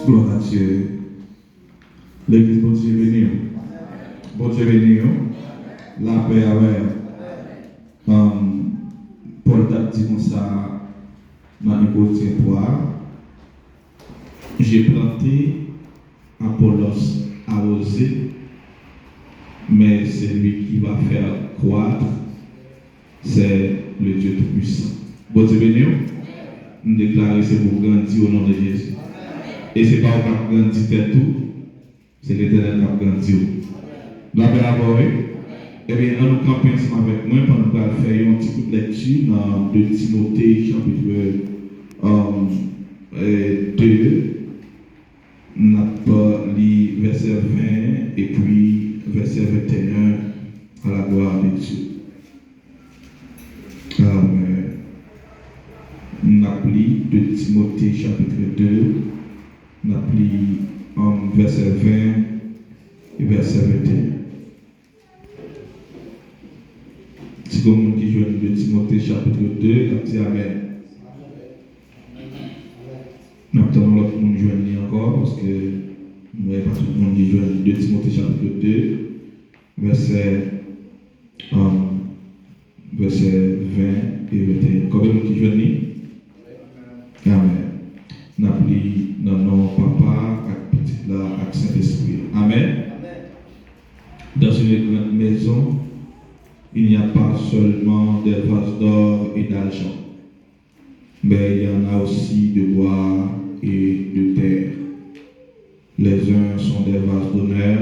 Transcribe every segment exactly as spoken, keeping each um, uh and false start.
Glwa a Dye. Legliz, Bondye beni w. Bondye beni w. Lapè avè w. Um, Pòl t ap di konsa nan Ebreyèn twa, J'ai planté, Apollos arrosé, mais celui qui va faire croître, c'est le Dieu Tout-Puissant. Bondye beni w. M deklare se pou w grandi o non de Jezi. E se pa w k ap grandi tèt ou, se Letènèl k ap grandi w. Lapè avè w, wi. Ebyen, ann nou kanpe ansanm avèk mwen pandan nou pral fè yon ti kout lèkti nan de Timote chapit, um, eh, de. N ap li vèsè ven epi vèsè venteyen. À la gloire de Dieu. Amèn. N ap li de Timote chapit de, n ap li, um, vèsè ven e vèsè venteyen. Si gon moun ki jwenn de Timote chapit de, l ap di amèn. N ap tann yon lòt moun jwenn li ankò, paske m wè pa tout moun ki jwenn de Timote chapit de, vèsè, um, vèsè ven e venteyen. Konbyen moun ki jwenn li? Amèn. N ap li nan non Papa ak Pitit la ak Sentespri a. Amèn. Dans une grande maison, il n'y a pas seulement des vases d'or et d'argent, mais il y en a aussi de bois et de terre. Les uns sont des vases d'honneur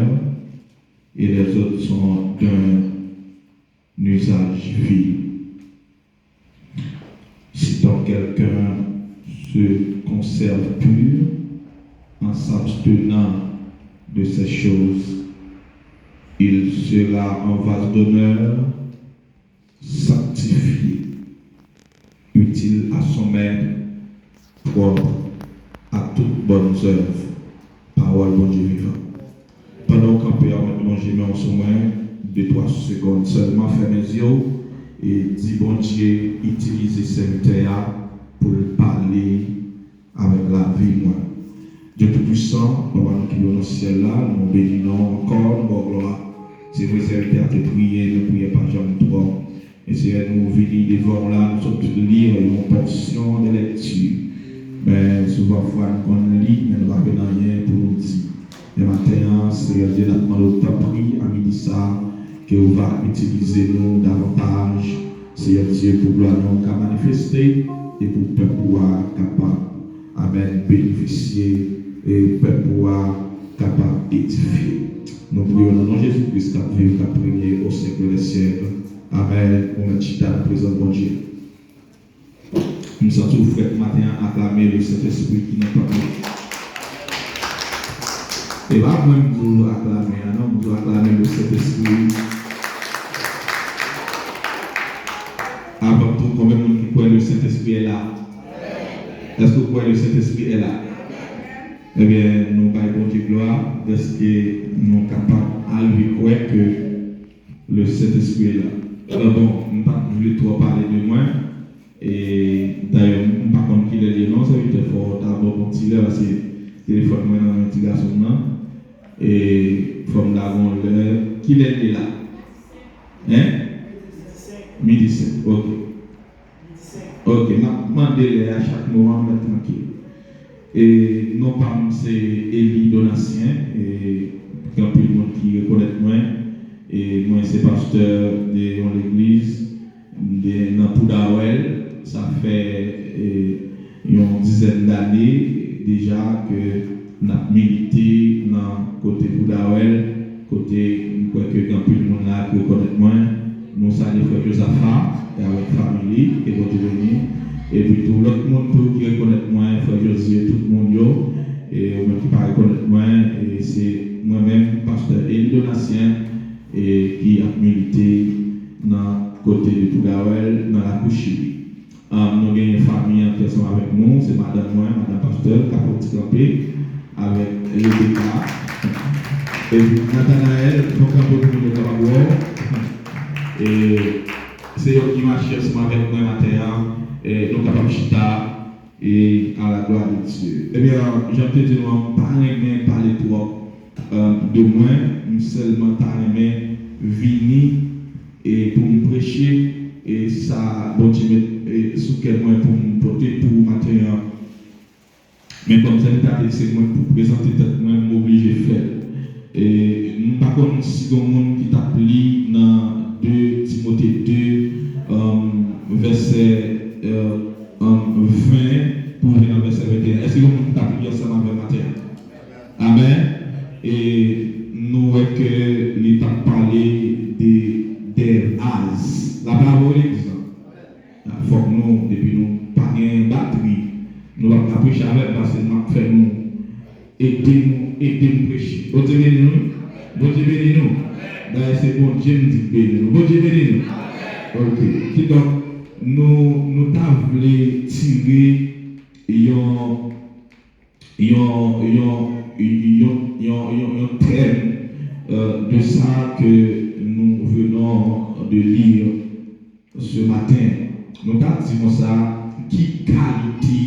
et les autres sont d'un usage vil. Si donc quelqu'un se conserve pur en s'abstenant de ces choses, il sera un vase d'honneur, sanctifié, utile à son maître, propre à toute bonne œuvre. Pawòl Bondye vivan. Pandan w kanpe a, w mèt lonje men w sou mwen, de twa segonn sèlman, fèmen zye w e di Bondye itilize sèvitè a pou l pale avèk lavi mwen. Dye Toupisan, Papa nou ki vivan nan syèl la, nou beni non w ankò, nou ba w glwa. Se vre, sèvitè a te priye, men priyè pa janm twòp. E Seyè, nou vini devan w la, nou sot li yon pòsyon de lèkti. Men souvafwa nou konn li, men nou pa gen anyen pou nou di. Men maten an, Seyè Dye, n ap mande w tanpri, a midi sa, ke w va itilize nou davantaj, Seyè Dye, pou glwa non w ka manifeste e pou pèp ou a kapab, amèn, benefisye e pèp ou a kapab edifye. Nou priye nan non Jezi Kris k ap viv, k ap renye o syèk dè syèk. Amèn. Ou mèt chita nan prezans Bondye. M santi w frèt maten an, aklame le Sentespri ki nan tanp lan. E pa mwen m di w aklame a non, m di w aklame le Sentespri. Avan tou, konbyen moun ki kwè le Sentespri est là? Èske w kwè le Sentespri est là? Ebyen, nou bay Bondye glwa dèske nou kapab arive kwè ke le Sentespri est là. Alò, bon, m pa t vle twò pale de mwen. E, dayè, m pa konn kilè l ye non, sèvitè, fò w ta ban m yon ti lè, paske telefòn mwen nan men ti gason m nan. E, fò m ta gon lè. Kilè l ye la? Hein? Midi senk, ok. Ok, m ap mande lè a chak moman, mèt trankil. E non pa m se Eli Donatien, e gen anpil moun ki rekonèt mwen. E mwen se pastè de yon legliz de, nan Poudawèl, sa fè, e, yon dizèn dane deja ke n ap milite nan kote Poudawèl, kote m kwè ke gen anpil moun la ki rekonèt mwen. Nou salye frè Jozafa e avèk fanmi li, ke Bondye beni. Epi tou lòt moun tou ki rekonèt mwen, frè Josie, tout moun yo, e ou menm ki pa rekonèt mwen, e se mwen menm, pastè Eli Donatien, e ki ap milite nan kote de Poudawèl, nan lakou Chili. Ah, nou genyen fanmi an ki ansanm avèk nou, se madanm mwen, madanm pastè, k ap fè yon ti kanpe avèk Rebecca. Epi Nathanaël, fè yon kanpe pou moun yo kapab wè w. E se yo ki mache ansanm avèk mwen maten an. E nou kapab chita. Et à la gloire de Dieu. Ebyen, jan m te di nou an, m pa renmen pale twòp, euh, de mwen, m sèlman ta renmen vini e pou m preche e sa Bondye met e sou kè mwen pou m pote pou maten an. Men kòm sèvitè a te di se mwen pou prezante tèt mwen, m oblije fè l. E m pa konn si gon moun ki t ap li nan de Timote de, um, vèsè, euh, um, ven pou rive nan vèsè venteyen. Èske gon moun ki t ap li ansanm avè m maten an? Amèn. E nou wè ke li t ap pale de, de vaz. Lapè avè w, legliz lan. Fòk nou, depi nou pa gen batri, nou p ap ka preche avè m, paske m ap fè nou ede nou, ede m preche. Bondye beni nou. Bondye beni nou. Dayè, se Bondye m di k beni nou. Bondye beni nou. Ok. Kidonk, nou, nou ta vle tire yon, yon, yon, yon, yon, yon, yon tèm, euh, de sa ke nous venons de lire ce matin. Nou ta di konsa, ki kalite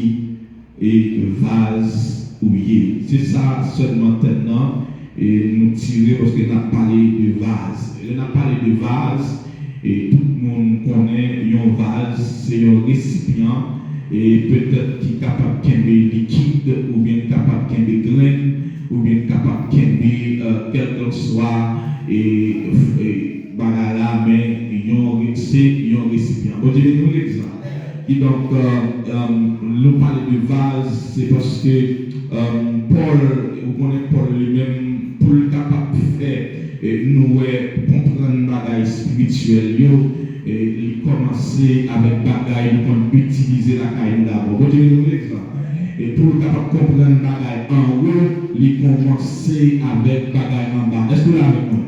e vaz ou ye? Se sa sèlman tèm nan, e nou tire paske n ap pale de vaz. Lè n ap pale de vaz, e tout moun konnen yon vaz, se yon resipyan, e petèt ki kapab kenbe likid, oubyen kapab kenbe grenn, oubyen kapab kenbe, euh, kèlkanswa, e, e, bagay la, men yon re-, se yon resipyan. Bondye beni w, legliz la. Kidonk, euh, euh, nou pale de vaz, se paske, euh, Pòl, ou konnen Pòl li menm, pou l kapab fè, e, nou wè, konprann bagay espirityèl yo, e, li kòmanse avèk bagay nou konn itilize lakay nou dabò. Bondye beni w, legliz la. E pou l kapab konprann bagay anwo, li kòmanse avèk bagay anba. Èske w la avèk mwen?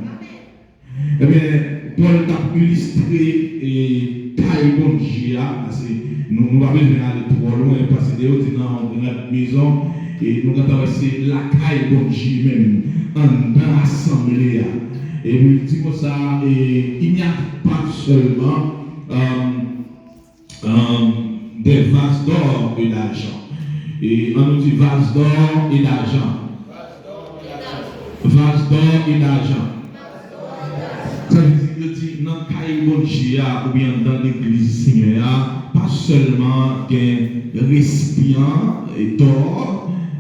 Ebyen, Pòl t ap ilistre, e, kay Bondye a, paske nou, nou pa bezwen ale twò lwen, paske lè yo di nan yon gran mezon, e nou gentan wè se lakay Bondye menm, anndan asanble a. Epi l di konsa, e, il n'y a pas seulement, euh, euh, des vases d'or et d'argent. E ann nou di vaz dò e dajan. Vaz dò e dajan. Sa vle di, yo di nan kay Bondye a oubyen anndan legliz Senyè a, pa sèlman gen resipyan dò,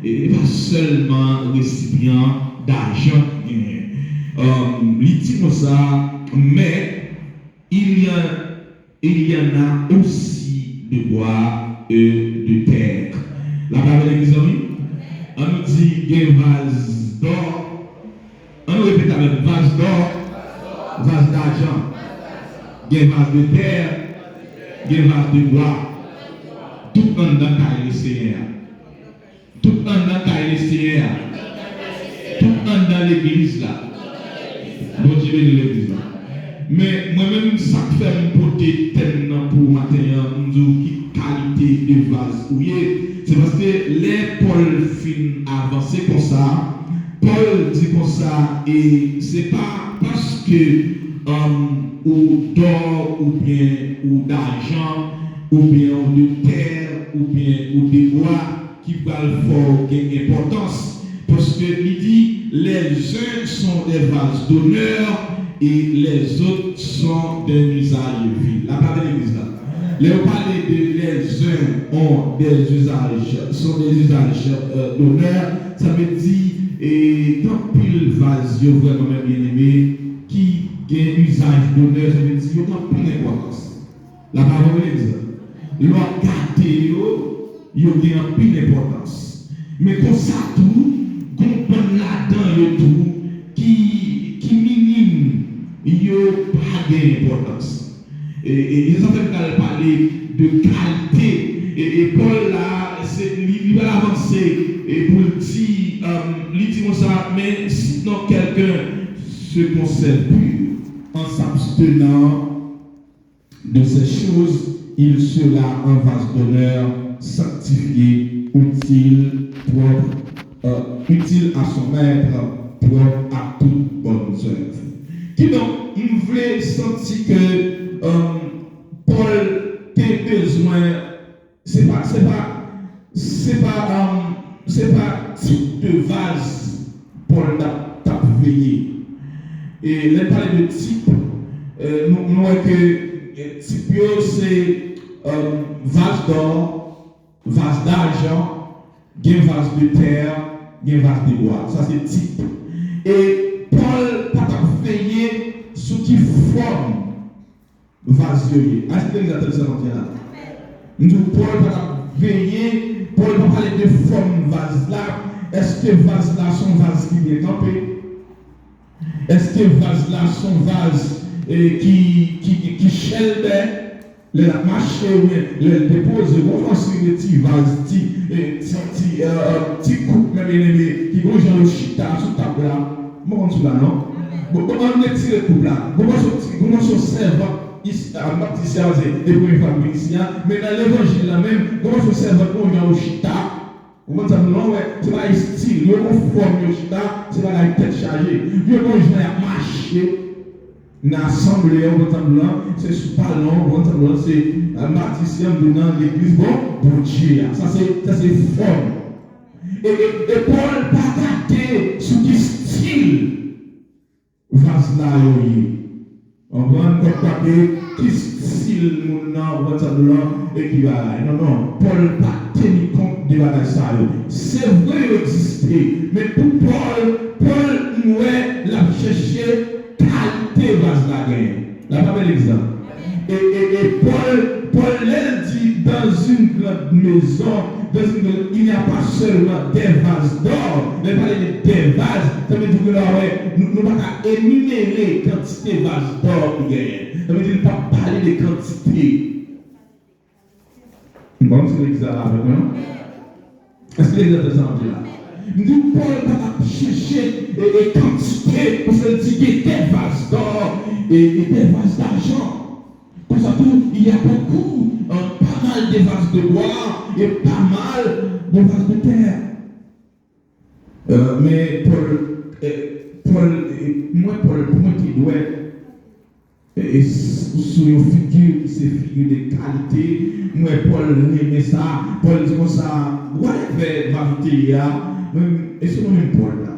e pa sèlman resipyan dajan ki genyen. Euh, li di konsa, men, il y a, il y en a aussi de bois et de terre. Lapè avè legliz lan, wi. Ann nou di, gen vaz dò. Ann nou repete avè m. Vaz dò, vaz dajan, gen vaz de tè, gen vaz de bwa. Tout anndan kay Lesenyè a. Tout anndan kay Lesenyè a. Tout anndan legliz la. Bondye beni legliz la. Men, mwen menm, sa k fè m pote tèm nan pou maten an, m di w ki kalite de vaz ou ye, se paske lè Pòl fin avanse konsa, Pòl di konsa, e se pa paske, um, ou dò, oubyen ou dajan, oubyen ou de tè, oubyen ou de bwa, ki pral fè w gen enpòtans, paske li di, les uns sont des vases d'honneur et les autres sont d'un usage vil. Lapè avè legliz la. Lè yo pale de les uns ont des usages, sont des usages, euh, d'honneur, sa vle di, e, gen anpil vaz yo vrèman, men byeneme, ki gen usage d'honneur, sa vle di yo gen anpil enpòtans. Lapè avè w, legliz la. Lè w ap gade yo, yo gen anpil enpòtans. Men konsa tou, gon bann ladan yo tou ki, ki minim, yo pa gen enpòtans. E, e, e sa fè m pral pale de kalite. E, e Pòl la, se, li, li pral avanse, e pou l di, euh, li di konsa, mais si donc quelqu'un se conserve pur en s'abstenant de ces choses, il sera un vase d'honneur, sanctifié, utile, propre, euh, utile à son maître, propre à toute bonne œuvre. Kidonk, m vle santi ke, euh, Pòl te bezwen, se pa, se pa, se pa tip de vaz Pòl t ap, t ap veye. E lè n pale de tip, e, nou, nou wè ke, e, tip yo se, e, vaz dò, vaz dajan, gen vaz de tè, gen vaz de bwa. Sa se tip. E Pòl pa t ap veye sou ki fòm vaz yo ye. Èske legliz la tande sa m ap di la? M di w, Pòl pa t ap veye, Pòl pa pale de fòm vaz la. Èske vaz la se yon vaz ki byen kanpe? Èske vaz la se yon vaz, e, ki, ki, ki, ki chèlbè? Lè l ap mache oubyen lè l depoze, gon fason de ti vaz, ti, e, ti, ti, e, e, ti koup, men byeneme, ki gon jan yo chita sou tab la. M pa konn sou la, non? Bon, bon, ann retire koup la. Gon fason ti, gon fason sèvant, isi, a, m p ap di isi a, paske e premye fwa m vin isi a, men nan levanjil la menm, gon fason sèvant, gon jan yo chita. Ou konprann sa m di w lan, wè, se pa estil, yo gon fòm yo chita, se bagay tèt chaje. Yo gon jan y ap mache nan asanble a, ou konprann sa m di w lan, se sou talon, ou konprann sa m di w lan, se, a, m pa di isi a, m di w nan legliz, bon, Bondye a. Sa se, sa se fòm. E, e, e Pòl pa gade sou ki stil vaz la yo ye. Ou konprann? Kòm kwa ke ki stil moun nan, ou konprann sa m di w lan, e ki bagay. Non, non. Pòl pa teni kont de bagay sa yo. Se vre yo egziste, men pou Pòl, Pòl, m wè l ap chèche kalite vaz la genyen. L ap avè egzanp. E, e, e Pòl, Pòl, lè l di, dans une grande maison, dans une grande, il n'y a pas seulement des vases d'or, lè l pale de des vases, sa vle di ke la, wè, nou, nou pa ka enimere kantite vaz dò ki genyen. Sa vle di, l p ap pale de kantite. M pa konn si legliz la la avèk mwen, non? Èske legliz la tande sa m ap di la? M di Pòl pa t ap chèche, e, e kantite, paske l di gen de vaz dò e, e de vaz dajan. Konsa tou, il y a beaucoup, euh, pas mal de vases de bois et pas mal de vases de terre. Euh, men Pòl, euh, Pòl, euh, mwen Pòl pwente dwèt, euh, sou yon figi ki se figi de kalite. Mwen Pòl renmen sa. Pòl di konsa, whatever vaz ou te ye a, mwen, e se nou menm Pòl la.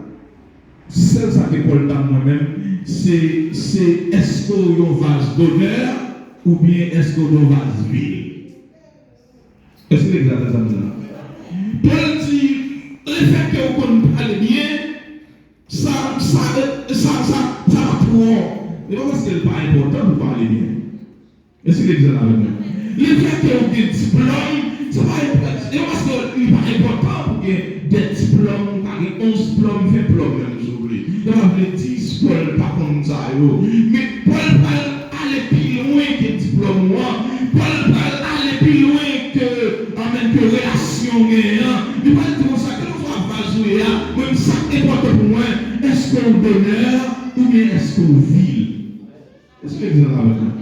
Sèl sa ke Pòl ta mwen menm, se, se èske w yon vaz donè oubyen èske w yon vaz vil? Èske legliz la tande sa m di la? Pòl di, lefètke w konn pale byen, sa, sa, sa, sa, sa pa twò. E pa paske l pa enpòtan pou pale byen. Èske legliz la avèk mwen? Lefètke w gen diplòm, se pa enpò-, e pa paske li pa enpòtan pou gen de diplòm, ou ka gen onz diplòm, ven diplòm menm si w vle. Sa pa vle di Pòl pa konn sa yo. Men Pòl pral ale pi lwen ke diplòm ou an. Pòl pral ale pi lwen ke, amèn, ke relasyon w genyen an. Li pral di konsa, kèlkeswa vaz ou ye a, mwen, sa k enpòtan pou mwen, èske w donè oubyen èske w vil? Èske legliz la avèk mwen?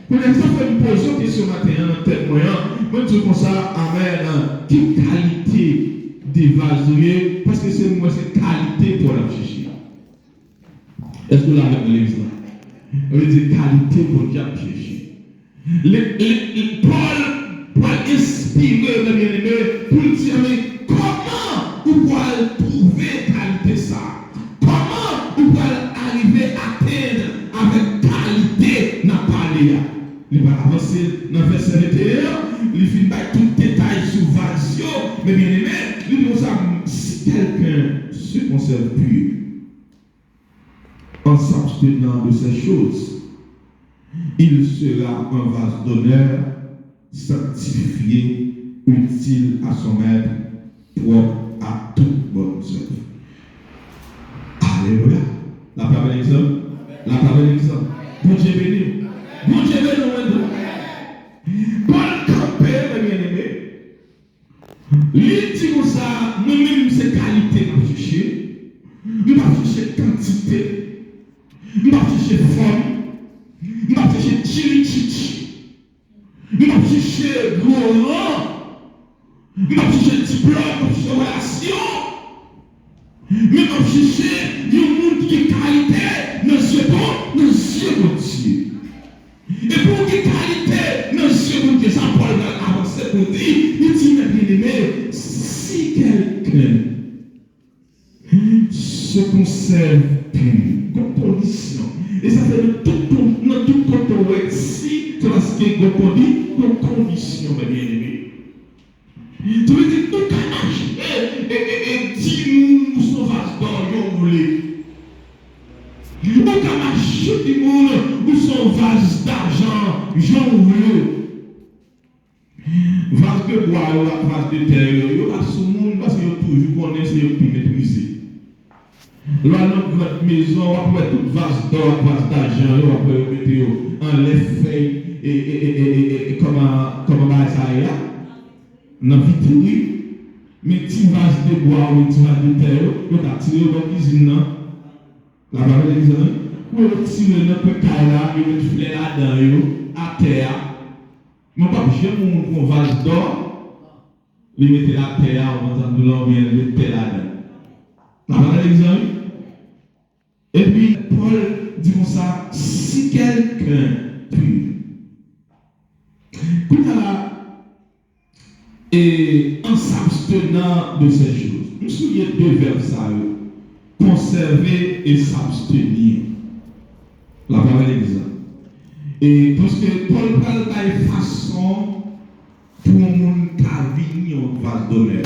Kounye a, sa fè m poze yon kesyon maten an nan tèt mwen an. Mwen di w konsa, amèn, ki kalite de vaz ou ye? Paske se, mwen, se kalite Pòl ap chèche a. Èske w la avèk mwen, legliz la? Sa vle di kalite Bondye ap chèche. Le, le, le, Pòl pral enspire yo, men byeneme, pou l di, men kòman ou pral twouve kalite sa a? Kòman ou pral arive atenn avèk kalite n ap pale a? Li pral avanse nan vèsè venteyen an, li fin bay tout detay sou vaz yo, men byeneme, li di konsa, si quelqu'un se conserve pur, en s'abstenant de ces choses, il sera un vase d'honneur, sanctifié, utile à son maître, propre à toute bonne œuvre. Alelouya! L ap avè egzanp. L ap avè egzanp. Bondye beni w. Bondye beni w, mwen tou. Pòl kanpe, men byeneme. Li di konsa, mwen menm se kalite m ap chèche. M p ap chèche kantite. M p ap chèche fòm. M p ap chèche tchirichitchi. M p ap chèche gwo ran. M p ap chèche diplòm, m p ap chèche relasyon. Men m ap chèche yon moun ki gen kalite nan zye Bon, nan zye Bondye. E pou w gen kalite nan zye Bondye, sa Pòl pral avanse pou l di, li di, men byeneme, si kèlke se konsève pur. Gon kondisyon. E sa fè nan tout, kon- nan tout kote w wè si, se paske gon kondi, gon kondisyon, mè byeneme. Sa vle di, ou ka mache e, e, e, e di moun ou se yon vaz dò, jan w vle. Ou ka mache di moun ou se yon vaz dajan, jan w vle. Vaz de bwa yo ak vaz de tè yo, yo pa sou moun paske yo toujou konnen se yo ki pi meprize. Lè w al nan gran mezon, w ap wè tout vaz dò ak vaz dajan yo, w ap wè yo mete yo anlè fèy e, e, e, e, e, e, e kòman, kòman bagay sa ye a? Nan vitrin. Men ti vaz de bwa oubyen ti vaz de tè yo, yo ka tire yo bò kizin nan. Lapawòl de Dye di, wi. Pou yo tire nan kwen kay la, yo met flè ladan yo, atè a. Men w p ap janm wè yon moun pran yon vaz dò, li mete l atè a, ou konn sa m di w la, oubyen li met tè ladan. Lapawòl de Dye di, wi. Epi, Pòl di konsa, si quelqu'un pur. Kounye a la, e, en s'abstenant de ces choses. M souliye de vèb sa yo, konsève e s'abstenir. Lapawòl de Dye di sa. E, paske Pòl pral bay fason pou yon moun ka vin yon vaz donè.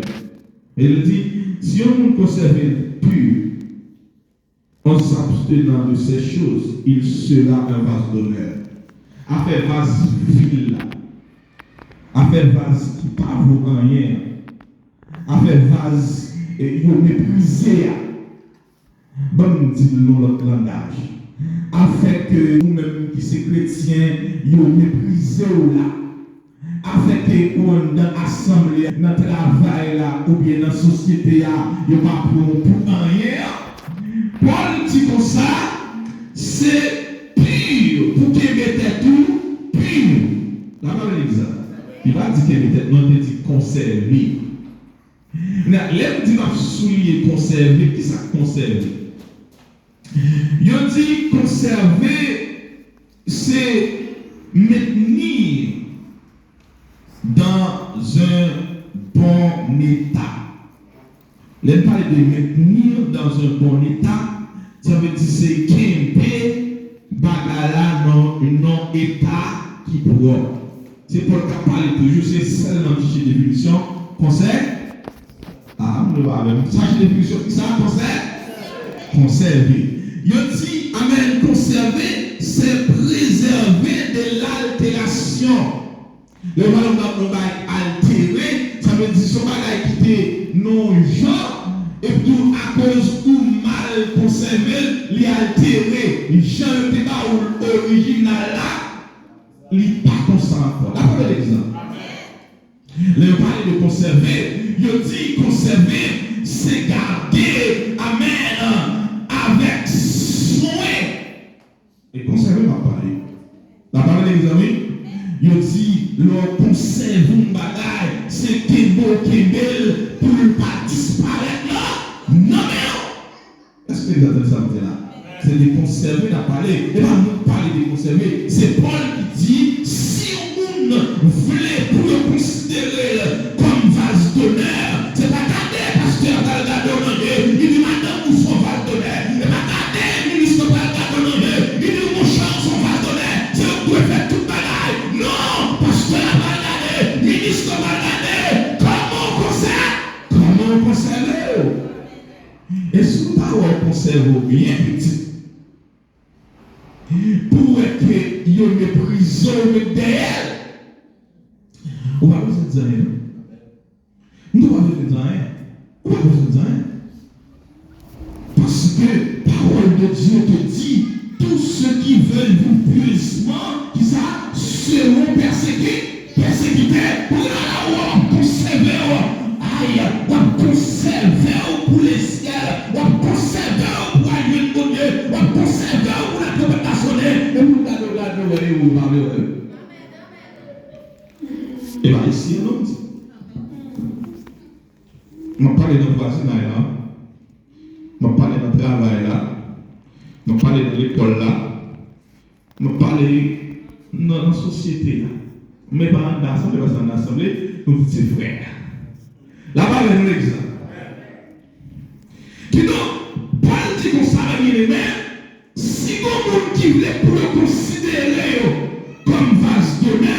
E li di, si yon moun konsève l pur, en s'abstenant de ces choses, il sera un vase d'honneur. Afè vaz vil la. Afè vaz ki pa vo anyen an. Afè vaz, eh, yo meprize a. Ban m di l nan lòt langaj. Afè ke ou menm ki se kretyen, yo meprize w la. Afè ke ou anndan asanble a, nan travay la, oubyen nan sosyete a, yo pa pran w pou anyen an. Pòl di konsa, se pi pou kenbe tèt ou pi. Lapawòl de Dye di sa. Li pa di kenbe tèt, non, li te di konsève. Kounye a, lè m di m ap souliye konsève, kisa k konsève? Yo di konsève, se maintenir dans un bon état. Lè n pale de maintenir dans un bon état, sa vle di se kenbe bagay la nan yon eta ki pwòp. Se Pòl k ap pale toujou, se sèlman m chèche definisyon konsè-, a, moun yo pa avè m. Chèche definisyon kisa? Konsè-, konsève. Yo di, amèn, konsève, se prezève de lalterasyon. Lè yo pale yon bagay altere, sa vle di se yon bagay ki te nan yon jan, epi tou akoz ou mal konsève l, li altere. Jan yo te ba ou l orijinal la, li pa konsa ankò. N ap pran egzanp. Lè yo pale de konsève, yo di konsève, se gade, amèn, avèk swen. E konsève m ap pale. N ap pale de egzanp, wi. Yo di, lè w konsève yon bagay, se kenbe w kenbe l pou l pa disparèt nan, nan men w. Èske w tande sa m di la? Se de konsève n ap pale. E pa nou k pale de konsève. Se Pòl ki di, si yon moun vle pou yo konsidere l kòm vaz donè, se pa gade pastè a pral gade w nan je, li di, madanm ou se yon vaz donè. E pa gade minis lan pral gade w nan je, li di, monchè, ou se yon vaz donè. Se ou k dwe fè tout bagay. Non, pastè a pral gade, minis lan pral gade. Kòman w konsè-, kòman w konsève w? E si w ta wè w konsève w byen pitit, pou w wè ke yo meprize w met dèyè l, ou pa bezwen di anyen, non. M di w pa bezwen di anyen. Ou pa bezwen di anyen. Paske pawòl de Dye te di, tous ceux qui veulent vivre pieusement, kisa, seront persécutés. Pèsekite, pou gen la ou ap konsève w. Ay, w ap konsève w pou lesyèl, w ap konsève w pou al jwenn Bondye, w ap konsève w pou la twonpèt la sonnen, epi w gade, w gade, w wè yo, w pa vle wè yo. E pa isi, non, m di. M ap pale nan vwazinay la, m ap pale nan travay la, m ap pale nan lekòl la, m ap pale nan, nan sosyete a. Men pa anndan asanble, paske anndan asanble, nou tout se frè. Lapawòl de Dye di sa. Kidonk, Pòl di konsa, byeneme, si gon moun ki vle pou yo konsidere yo kòm vaz donè,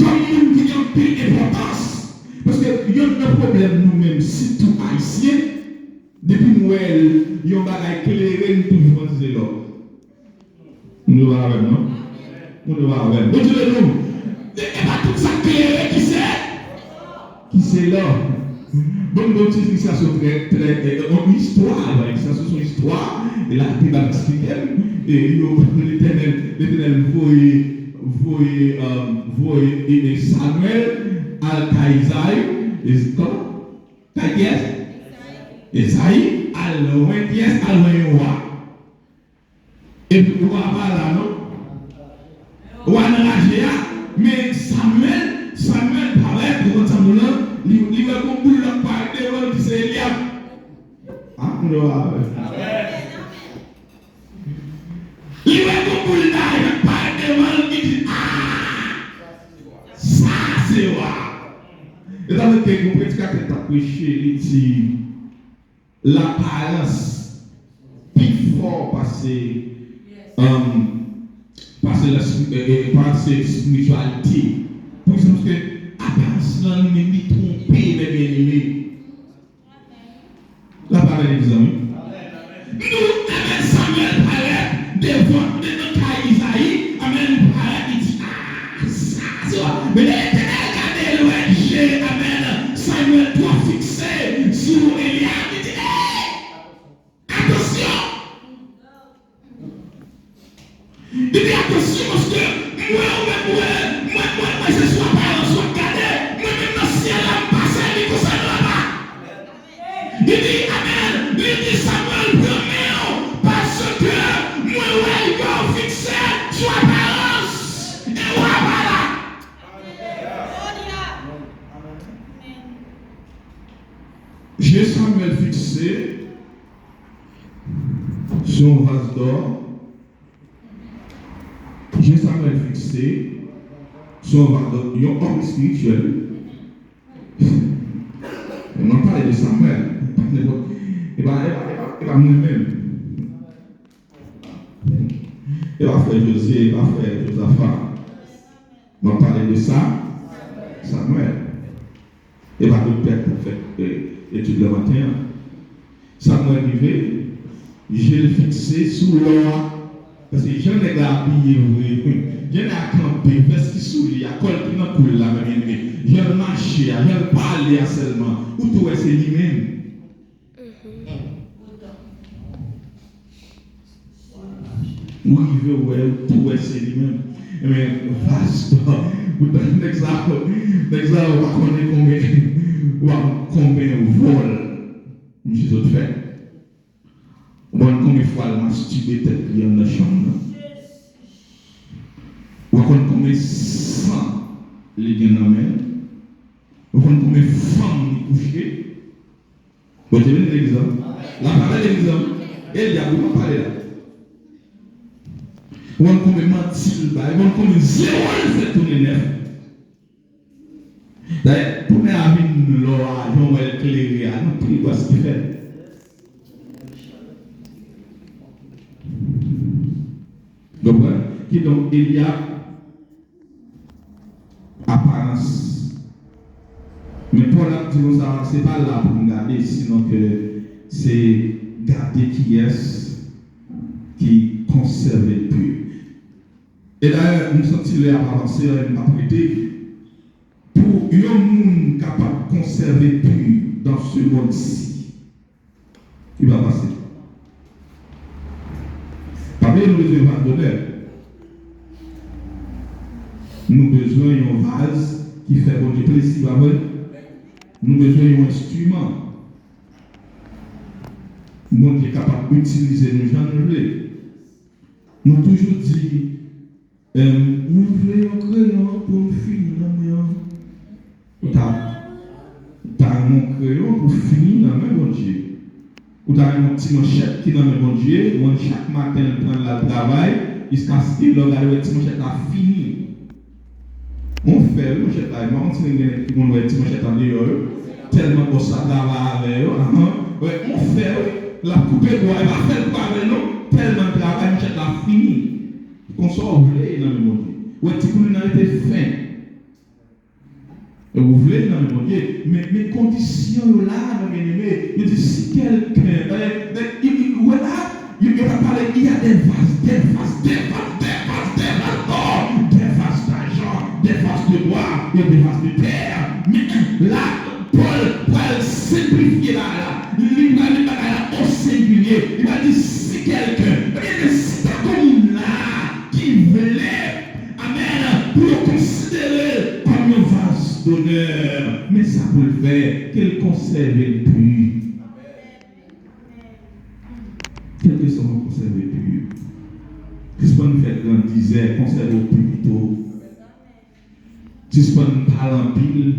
kòm moun ki gen anpil enpòtans, paske yonn nan pwoblèm nou menm, sitou Ayisyen, depi n wè yon bagay klere, n toujou panse se lò. Moun yo pa avè m, non? Moun yo pa avè m. Bondye beni w. E, e pa tout sa k klere ki se, ki se lò. Bon, bon, ti ilistasyon trè, trè, e, e, yon istwa, yon ilistasyon, se yon istwa, e Labib ap eksplike l, e yo, Letènèl, Letènèl voye, voye, e, voye, e, e Samyèl al kay Izayi, e, kòman? Kay kiyès? Izayi, al wè kiyès? Al wè yon wa. Epi wa pa la non. Wa nan raje a, men Samyèl, Samyèl parèt, ou konn Samyèl lan, li, li wè gon boul k ap parèt devan l ki se Elyab. A, moun yo pa avè m. Li wè gon boul dayè k ap parèt devan l, li di, a, sa se wa. E sa fè ke gon predikatè t ap preche, li di, laparans pi fò pase, um, pase la, eh, eh, pase espirityalite. Poukisa? Paske aparans lan li menm li twonpe, men byeneme. La pa bèl egzanp, wi. Nou, amèn, Samyèl parèt devan, devan kay Izayi, amèn, li parèt, li di, a, sa, se wa. Men lè Letènèl gade l wè je, amèn, Samyèl twò fikse sou Elyab, li di, ey! Atansyon! Li di, atansyon, paske mwen, ou menm, mwen, mwen, mwen, mwen, se sou aparans w ap gade. Mwen menm nan syèl la, m pa sèvi konsa non, papa. Li di, amèn. Li di, Samyèl, pran men w, paske mwen wè yo fikse sou aparans. E wa pa la. Je Samyèl fikse sou yon vaz dò. Je Samyèl fikse sou yon vaz dò, yon òm espirityèl. Mwen pale de Samyèl, pa nenpòt, e pa, e pa, e pa, e pa mwen menm. E pa frè Jozye, e pa frè Jozafa. Mwen pale de sa, Samyèl. E pa doktè k t ap fè, e, etid lan maten an. Samyèl rive, je l fikse sou lò a. Paske jan nèg la abiye vre, jan nèg la kanpe, vès ki sou li a, kòl ki nan kou l la, men byeneme, jan l mache a, jan l pale a sèlman, ou tou wè se li menm. Ou rive wè, ou tou wè se li menm. Ebyen, pastè, ou tann nèg sa, nèg sa, ou pa konnen konbyen, ou pa konn konbyen vòl misye sot fè. Ou konn konbyen fwa l mastibe tèt li anndan chanm nan? Ou konn konbyen san li gen nan men l? Ou konn konbyen fanm li kouche? Bondye beni legliz la. L ap pale legliz la. E dyab ou pa pale la. Ou konn konbyen manti l bay, ou konn konbyen zewo l fè tounen nèf. Dayè, tounen a vin lò a, jan w wè l klere a, nan pil gwas ki fè. Konprann? Kidonk, Elyab, aparans. Men Pòl ap di nou sa, se pa la pou n gade, sinon ke se gade kiyès ki konsève l pi. E dayè, m santi lè ap avanse, e m ap rete. Pou yon moun kapab konsève pi dans ce monde-ci, li pa fasil. Pa bliye, nou bezwen yon vaz donè. Nou bezwen yon vaz ki fè Bondye plezi, pa vre? Nou bezwen yon enstriman. Bondye kapab itilize nou jan l vle. Nou toujou di, Em, mwen vle yon kreyon pou m fini nan men an. Ou ta, ou ta renmen yon kreyon pou fini nan men Bondye. Ou ta renmen yon ti manchèt ki nan men Bondye, Bondye chak maten l pran l al travay, jiskaske lè w gade wè ti manchèt la fini. Yon fè wi manchèt la, e pa yon ti nèg gen nèg ki konn wè ti manchèt andeyò yo. Tèlman bòs la travay avè yo, ahan, Wè, yon fè, wi, l ap koupe bwa, e pa fè l koupe avè l non, tèlman l travay, manchèt la fini. Konsa w vle nan men Bondye. Wè, timoun nan rete fen. E ou vle nan men Bondye, men, men kondisyon yo la, mwen byeneme, yo di si kèlken, eh, eh, i- i- wè la, yo, yo pa pale, il y a des vases, des vases, des vases, des vases, des vases d'or, des vases d'argent, des vases de bois et des vases de terre. Men la, Pòl pral senplifye bagay la. Li pral met bagay la o sengilye. Li pral di si kèlken, ebyen, si ta gon moun la ki vle, amèn, pou yo konsidere l kòm yon vaz donè, men sa pou l fè, ke l konsève l pi. Kèlkeswa w konsève l pi. Sispann fè grandizè, konsève w pi pito. Sispann pale anpil,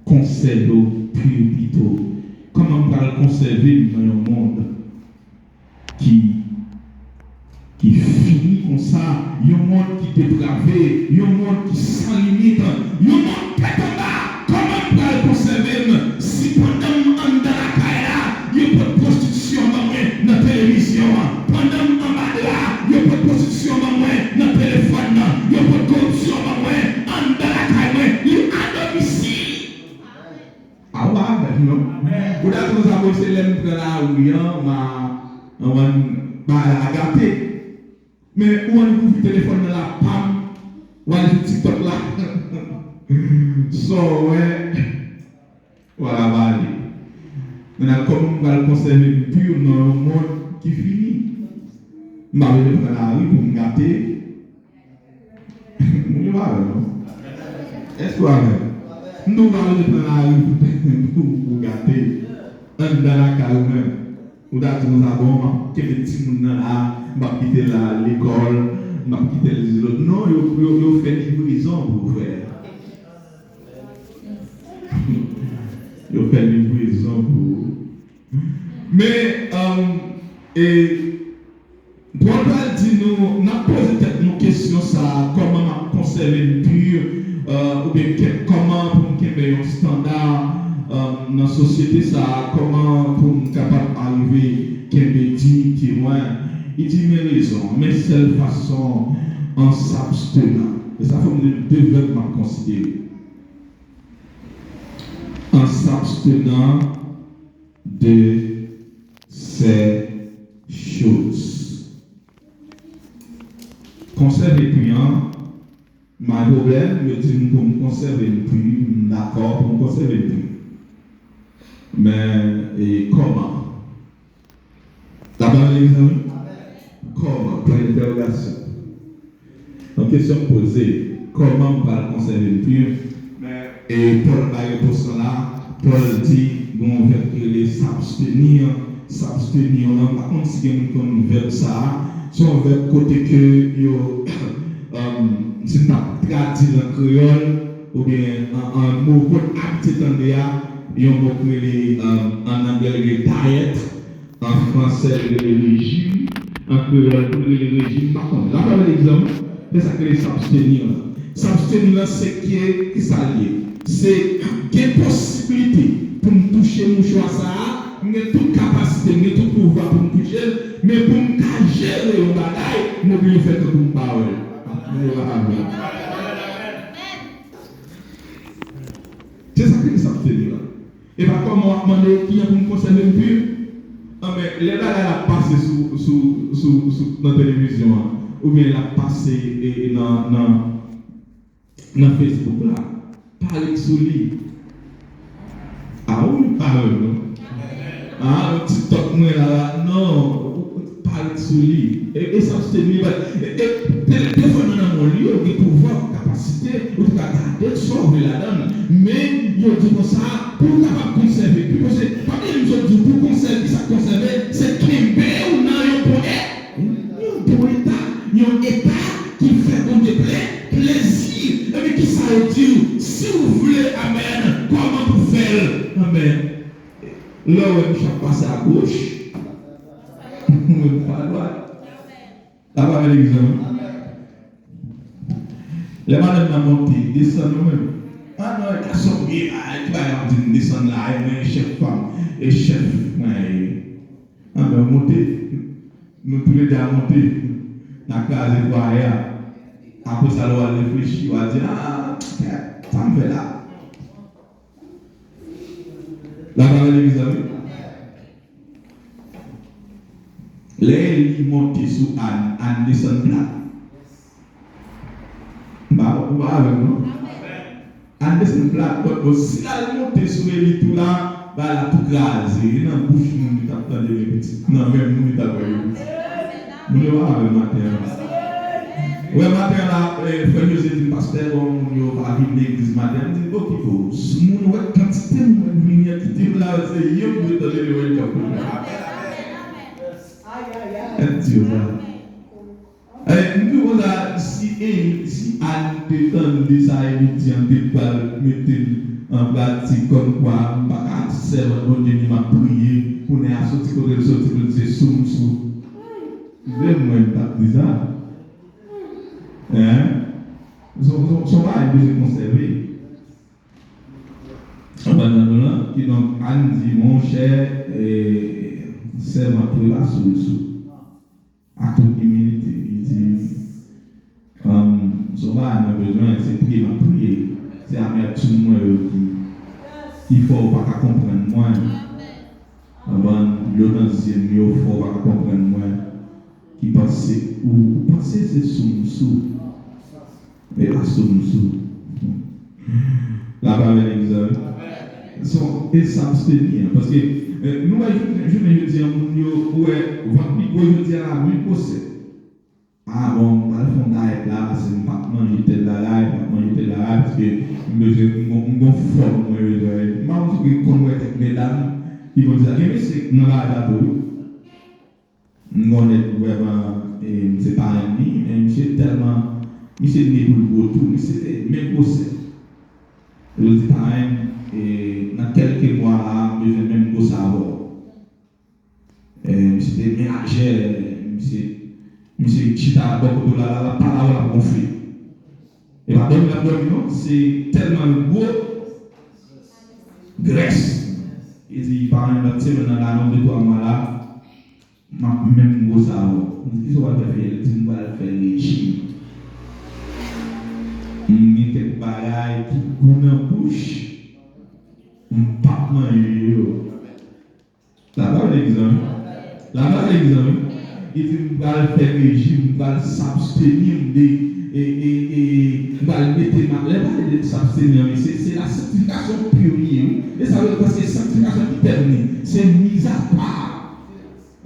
konsève w pi pito. Kòman m pral konsève m nan yon mond ki, ki fini konsa, yon mond ki deprave, yon mond ki san limit, yon mond tèt anba? Kòman m pral konsève m si pandan m anndan lakay la, yo pot pwostitisyon ban mwen nan televizyon an? Pandan m anba dra, yo pot pwostitisyon ban mwen nan telefòn nan, yo pot koripsyon ban mwen anndan lakay mwen, li adomisil. A ou pa avè m non. Ou dakò sa bon, se lè m pran lari an, m a, m a, bagay la gate. Men ou annik ouvri telefòn nan la pam, w al sou TikTok la. Sa w wè, w al avale. Mentnan kòman m pral konsève m pi nan yon mond ki fini? M pa bezwen pran lari pou m gate. Moun yo pa avè m non. Èske w avè m? M di w pa bezwen pran lari pou, pou, pou gate anndan lakay ou menm. Ou ta di konsa bon, m ap kenbe timoun nan la, m ap kite l al lekòl, m ap kite l di lòt. Non, yo, yo, yo fè livrezon pou ou, frè. Yo fè livrezon pou ou. Men, um, e, Pòl pral di nou, n ap poze tèt nou kesyon sa a, kòman m ap konsève m pi, euh, oubyen ke, kòman pou m kenbe yon estanda, euh, nan sosyete sa a, kòman pou m kapab arive kenbe diyite mwen. Li di, men rezon, men sèl fason, an s'abstenant. E sa fè m di nou de vèb m ap konsidere. En s'abstenant de ces choses. Konsève pi an, my problem, yo di m pou m konsève l pi, m dakò pou m konsève l pi. Men, e kòman? Sa ba mezanmi? Kòman? Pwen entèwogasyon. Yon kesyon k poze, kòman m pral konsève m pi? Men, e Pòl bay repons lan la, Pòl di, gen yon vèb ki rele s'abstenir. S'abstenir lan, m pa konn si gen moun konn vèb sa a. Se yon vèb kote ke yo, um, si m t ap tradui l an kreyòl, oubyen an, an mo ke n abitye tande a, yon mo ki rele, um, an anglè, li rele diet. An fransè, li rele rejim. An kreyòl tou, li rele rejim. M pa konnen. N ap pran egzanp, se sa k rele s'abstenir lan. S'abstenir lan, se ke, ki sa l ye? Se gen posiblite pou m touche mouchwa sa a, m gen tout kapasite, m gen tout pouvwa pou m touche l, men pou m ka jere yon bagay, m oblije fè tankou m pa wè l. Moun yo pa ka vle. Se sa k rele s'abstenir lan. E pa kòman w ap mande kijan pou m konsève m pi. Anben, lè bagay la ap pase sou, sou, sou, sou, nan televizyon an, oubyen l ap pase, e, e, nan, nan, nan Facebook la, pa ret sou li. A wi, pa ret non. A, TikTok mwen la, la, non, pa ret sou li. E, e s'abstenir, e, e, te-, telefòn nan nan men w li, ou gen pouvwa, ou gen kapasite, ou te ka gade sa w vle ladan l. Men, yo di konsa, pou w kapab konsève pi, paske, pa bliye m sot di w, pou konsève, sa k konsève, se kenbe w nan yon bon e-, yon bon eta, yon eta ki fè Bondye ple-, plezi. Ebyen, kisa yo di w? Si w vle, amèn, kòman pou fè l? Amèn. Lè w wè mouche ap pase agoch, ou wè l pa dwat. N ap avè l egzanp. Lè madanm nan monte, desann ou menm. A non, e gason m ye, a, ki bagay w ap di m desann la, e mwen chèf fanm. e chèf mwen a ye. Anben, w monte. Nou toulède a monte. N a kraze fwaye a. Apre sa, lè w al reflechi, w a di, a, kèt, sa m fè la? Lapawòl de Legliz la, wi. Lè Eli monte sou Ann, Ann desann plat. M pa, ou pa avè m, non? Ann desann plat, bon, bon, si l al monte sou Eli tou la, bagay la tou kraze. E nan bouch moun li t ap tande gen pitit. Nan men moun li t ap wè gen pitit. Moun yo pa avè m maten an. Ou wè maten an la, eh, frè Jose di m, pastè, bon, moun yo pa vin legliz maten an. M di, okipe w. Moun wè kantite moun k vini an kite m la, se yo m dwe tande lè yo t ap pran. Èd di yo sa. Eh, m di w konsa, si, eh, si Ann te tande sa Eli di an, te pral mete l an pratik, kòmkwa m pa ka sèvant Bondye ni m ap priye pou nèg a soti kote l soti pou l di se sou m sou. Menm mwen, m t ap di sa. Hein? Se yon, se yon, se yon bagay m bezwen konsève. Anba nan nou lan, kidonk, Ann di, monchè, eh, sèvant ou la sou l sou. Ak tout imilite, li di, um, se yon bagay mwen bezwen, se priye m ap priye. Se amètim mwen yo ki, ki fè w pa ka konprann mwen. Anban, dlo nan zye m yo fè w pa ka konprann mwen. Ki panse, ou, ou panse se sou m sou. E pa sou m sou. Lapawòl de Legliz la, wi. Se yon, e sa m sou te di an. Paske, eh, nou wè, jounen, jounen jodi a, moun yo, ou wè, vant li gwo jodi a la, menm gwosè. A, bon, m pral fè yon dayèt la, paske m p ap manje tèl bagay, m p ap manje tèl bagay, paske m bezwen, m gon, m gon fòm mwen bezwen. M pa konn si w konn wè kèk medam ki konn di sa. Gen mesye nan bagay sa tou, wi. M konnen vrèman, e, m se parenn li, men misye tèlman, misye ne pou l gwo tou, misye te menm gwosè. Yo di parenn, e, nan kèlke mwa la, m bezwen menm gwosè avè w. E, misye te menajè, misye, misye chita bò kote w la, la, l ap pale avè w, l ap gonfle. E pa dòmi l ap dòmi non, se tèlman l gwo, grès. E di parenn lòt semèn nan la, nan de twa mwa la, m ap menm gwosè avè w. M di, kisa w pral fè, Fiyèl? Li di, m pral fè rejim. M gen kèk bagay ki gou nan bouch, m p ap manje yo. Lapawòl de Legliz la, wi. Lapawòl de Legliz la, wi. Li di, m pral fè rejim, m pral absteni m de, e, e, e, m pral mete ma-, lè pale de absteni an, wi, se, se la sanktifikasyon pi li ye, wi. E sa vle di, paske sanktifikasyon ki tèm li, se mizapa.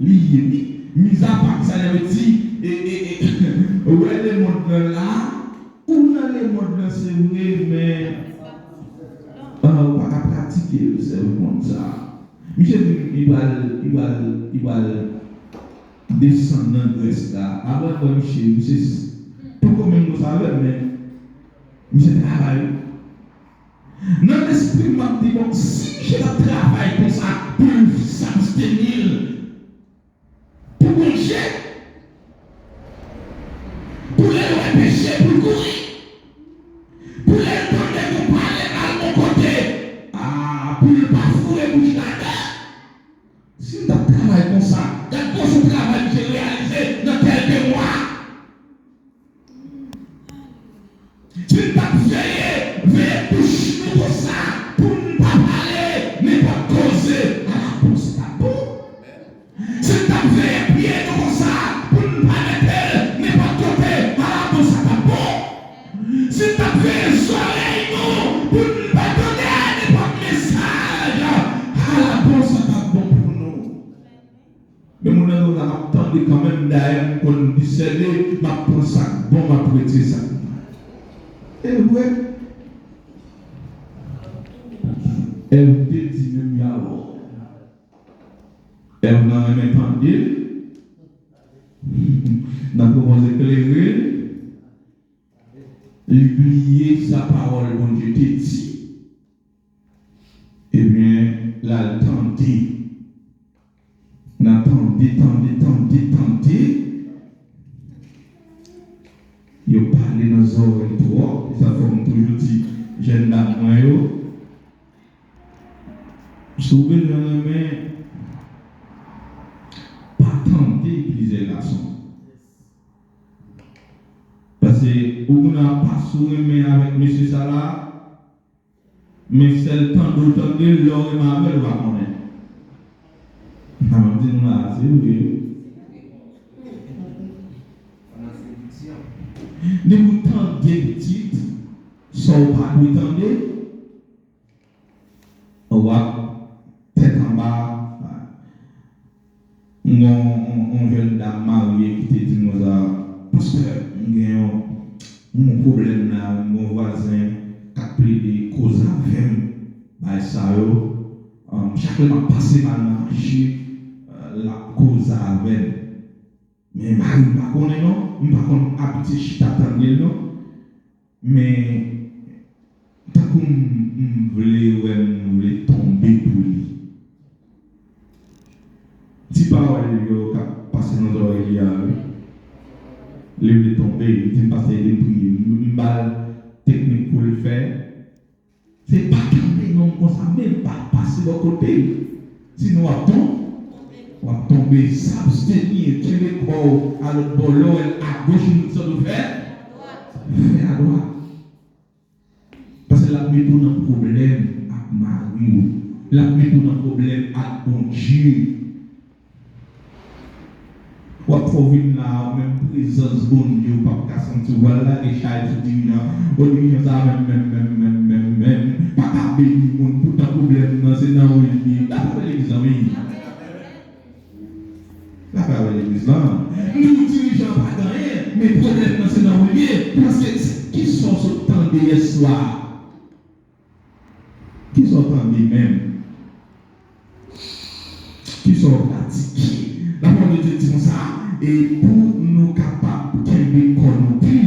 Li ye, wi. Mizapa, sa vle di, e, e, e, ou wè lemonn nan la, ou nan lemonn nan, se vre, men, ah, ou pa ka pratike l, sèl konn sa. Misye di, li pral, li pral, li pral desann nan grès la. Apre, apre, misye, misye s-, poko menm konsa avè m, men misye travay. Nan lespri m, m ap di, bon, si misye t ap travay konsa pou l absteni l pou Bondye, pou lè l wè peche, pou l kouri, pou lè l tande yon pale mal yon kote, a, pou l pa foure bouch ladan. Si m t ap travay konsa, gad gwosè travay misye reyalize nan kèlke mwa. Si n t ap veye, veye bouch nou konsa pou n pa pale nenpòt koze, ala bon sa t ap bon. Si n t ap veye pye nou konsa pou n pa mete l nenpòt kote, ala bon sa t ap bon. Si n t ap veye zòrèy nou pou n pa tande nenpòt mesaj, ala bon sa t ap bon pou nou. Men moun nan la, m ap tande kanmenm, dayè m konn disène, m ap pran sa k bon, m ap retire sa k mal. E vre. Èv te di menm yawò. Èv nan renmen tande l, nan pwopoze klere l, li bliye sa pawòl Bondye te di. Ebyen, l al tande. Nan tande, tande, tande, tande, yo pale nan zòrèy twòp. E sa fè m toujou di jèn dam mwen yo, si w bezwen renmen, Ou moun ap pase ou renmen avèk mesye sa la, men sèl tande w tande l, lè w renmen avè l, ou pa konnen. Sa m ap di nou la a, se vre wi. Depi w tande pitit, sa w pa dwe tande, w ap tèt anba. M gen yon, yon, yon jèn dam marye ki te di m konsa, "Pastè, m gen yon, yon pwoblèm la, m gen yon vwazen k ap plede koze avè m, bagay sa yo. Chak lè m ap pase m al nan mache, l ap koze avè m. Men mari m pa konnen non, m pa konn abitye chita tande l non." Men, tankou m, m vle wè m vle tonbe pou li. Ti pawòl yo k ap pase nan zòrèy li a, wi. Li vle tonbe, li di m, "Pastè, ede m priye." M, m ba l teknik pou l fè. Se pa tande nonm konsa, menm pa pase bò kote l. Sinon, w ap tonbe. W ap tonbe, s absteni, kenbe kò w a lòt bò. Lè w wè l agoch, ou di sa w dwe fè, fè adwat. Paske l ap mete w nan pwoblèm ak mari w. L ap mete w nan pwoblèm ak Bondye. W ap fè w vin la a, menm prezans Bondye, ou p ap ka santi w. W al lage chay sou dirijan. O, dirijan sa a menm, menm, menm, menm, menm, menm, pa ka beni moun, poutan pwoblèm nan se nan ou l ye. L ap fè legliz, zanmi. L ap fè legliz lan. Nou dirijan pa gen anyen, men pwoblèm nan se nan ou l ye. Paske kisa w sot tande yèswa a? Kisa w tande menm? Kisa w pratike? Lapawòl de Dye di konsa, e pou nou kapab kenbe kò nou pi,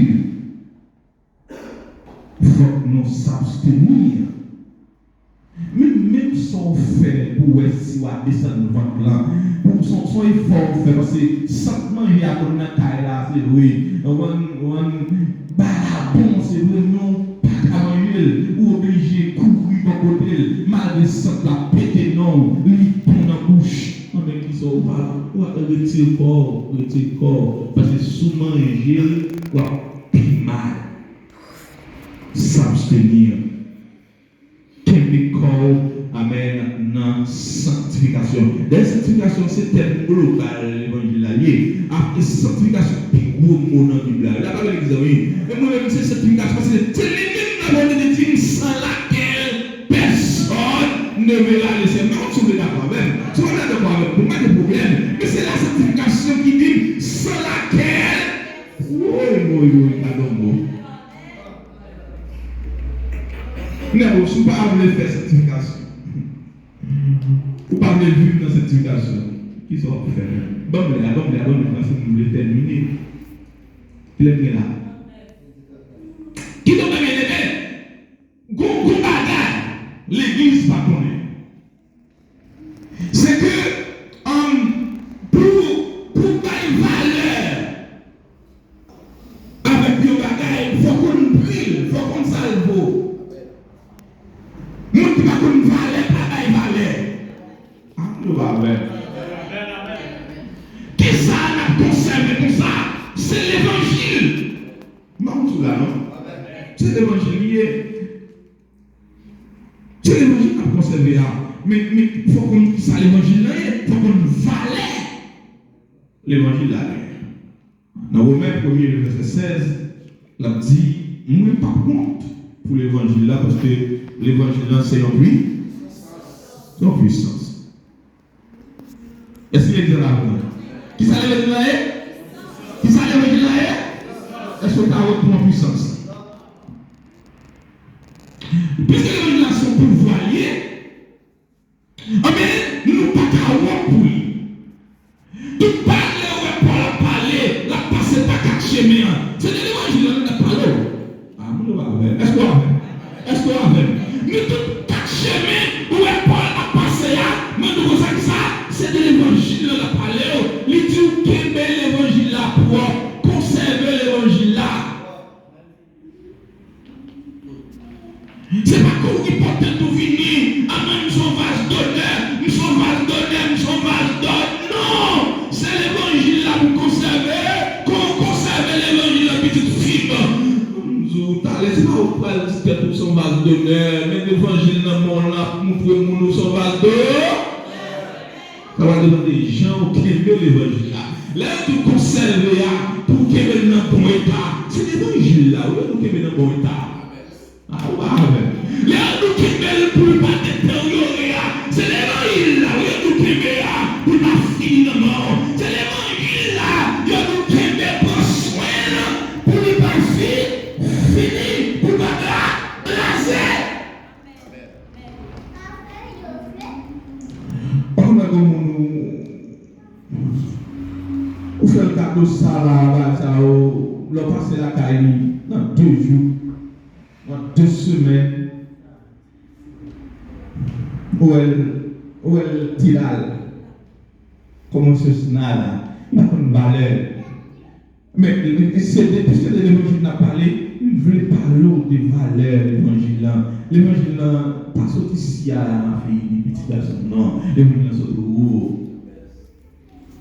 fòk nou s absteni. Menm, menm sa w fè pou w wè si w a desann vant lan, pou, se, se yon efò w fè, paske sant manje a konn nan kay la, se vre. Ou konn, ou konn, bagay la bon, se vre, men w pa ka manje l. Ou oblije kouri bò kote l, malgre sant la pete nan w, li bon nan bouch. Anben, kisa w pa, w ap retire kò w, retire kò w, paske si w manje l, w ap pi mal. S absteni. Kenbe kò w, amèn, nan sanktifikasyon. Dayè, sanktifikasyon se tèm global levanjil la l ye. Apre sanktifikasyon, pi gwo mo nan Bib la. L ap avè legliz la, wi. E mwen menm, se sanktifikasyon, paske se li menm la Bondye te di m, san lakèl pèsòn ne verra le Seigneur. M pa konn si w vle dakò avè m. Si w pa vle dakò avè m, bon, pa gen pwoblèm. Men se la sanktifikasyon ki di m, san lakèl, woy, woy, woy, padon mo. Nèg, si w pa vle fè sanktifikasyon, ou pa vle viv nan sanktifikasyon, kisa w ap fè menm? Ban m lè a, ban m lè a, ban m lè a, paske m vle tèmine. Kilè m gen la? Kidonk, byeneme, gon, gon bagay legliz pa konnen. Se ke, um, pou, pou bay valè avèk yon bagay, fò konn pri l, fò konn sa l vo. Moun ki pa konn valè, pa bay valè. Ah, nou pa avè m. Kisa n ap konsève konsa? Se levanjil. M pa konn si w la, non. Se levanjil li ye. Se levanjil n ap konsève a. Men, men fò konn kisa levanjil la ye, fò konn valè levanjil la genyen. Nan Women premye vèsè sèz, l ap di, mwen p ap wont pou levanjil la, paske levanjil la se yon pwi-, se yon pwisans. Èske legliz la avè mwen? Kisa levanjil la ye? Kisa levanjil la ye? Èske w ta wont pou yon pwisans? Piske levanjil la se yon pouvwa l ye, anben, nou pa ka wont pou li. Tout bagay lè w wè Pòl ap pale, l ap pase pa kat chemen an. Se de levanjil la nou t ap pale w. Ah, moun yo pa avè m. Èske w avè m? Èske w avè m? Nou tout kat chemen ou wè Pòl ap pase a, mande w konsa kisa? Se de levanjil la l ap pale w. Li di w kenbe levanjil la pwòp, konsève levanjil la. Se pa kouri pote tou vini, ah, mwen, m se yon vaz donè, m se yon vaz donè, m se yon vaz Donè, men levanjil nan men w la ap montre moun ou se yon vaz donè. Sa va depann de jan ou kenbe levanjil la. Lè yo di w konsève a, pou w kenbe l nan bon eta, se levanjil la wi, yo di w kenbe nan bon eta. A, ou pa avè m. Lè yo di w kenbe l pou l pa deteryore a, se levanjil la wi, yo di w kenbe a, pou l pa fini nan men w. Se levanjil la, yo di w kenbe, pran swen l, pou li pa fi-, fini, pou l pa kra-, kraze. Ou konn wè gen moun ou, ou fè l kado sa la, bagay sa yo, lè w pase lakay li, nan de jou, nan de semèn, ou wè l, ou wè l tilal, kòmanse nada, li pa konn valè l. Men, se de, piske de levanjil n ap pale, m vle pale w de valè levanjil lan. Levanjil lan pa sot isi a, nan figi pitit gason m, non. Levanjil lan sot wo.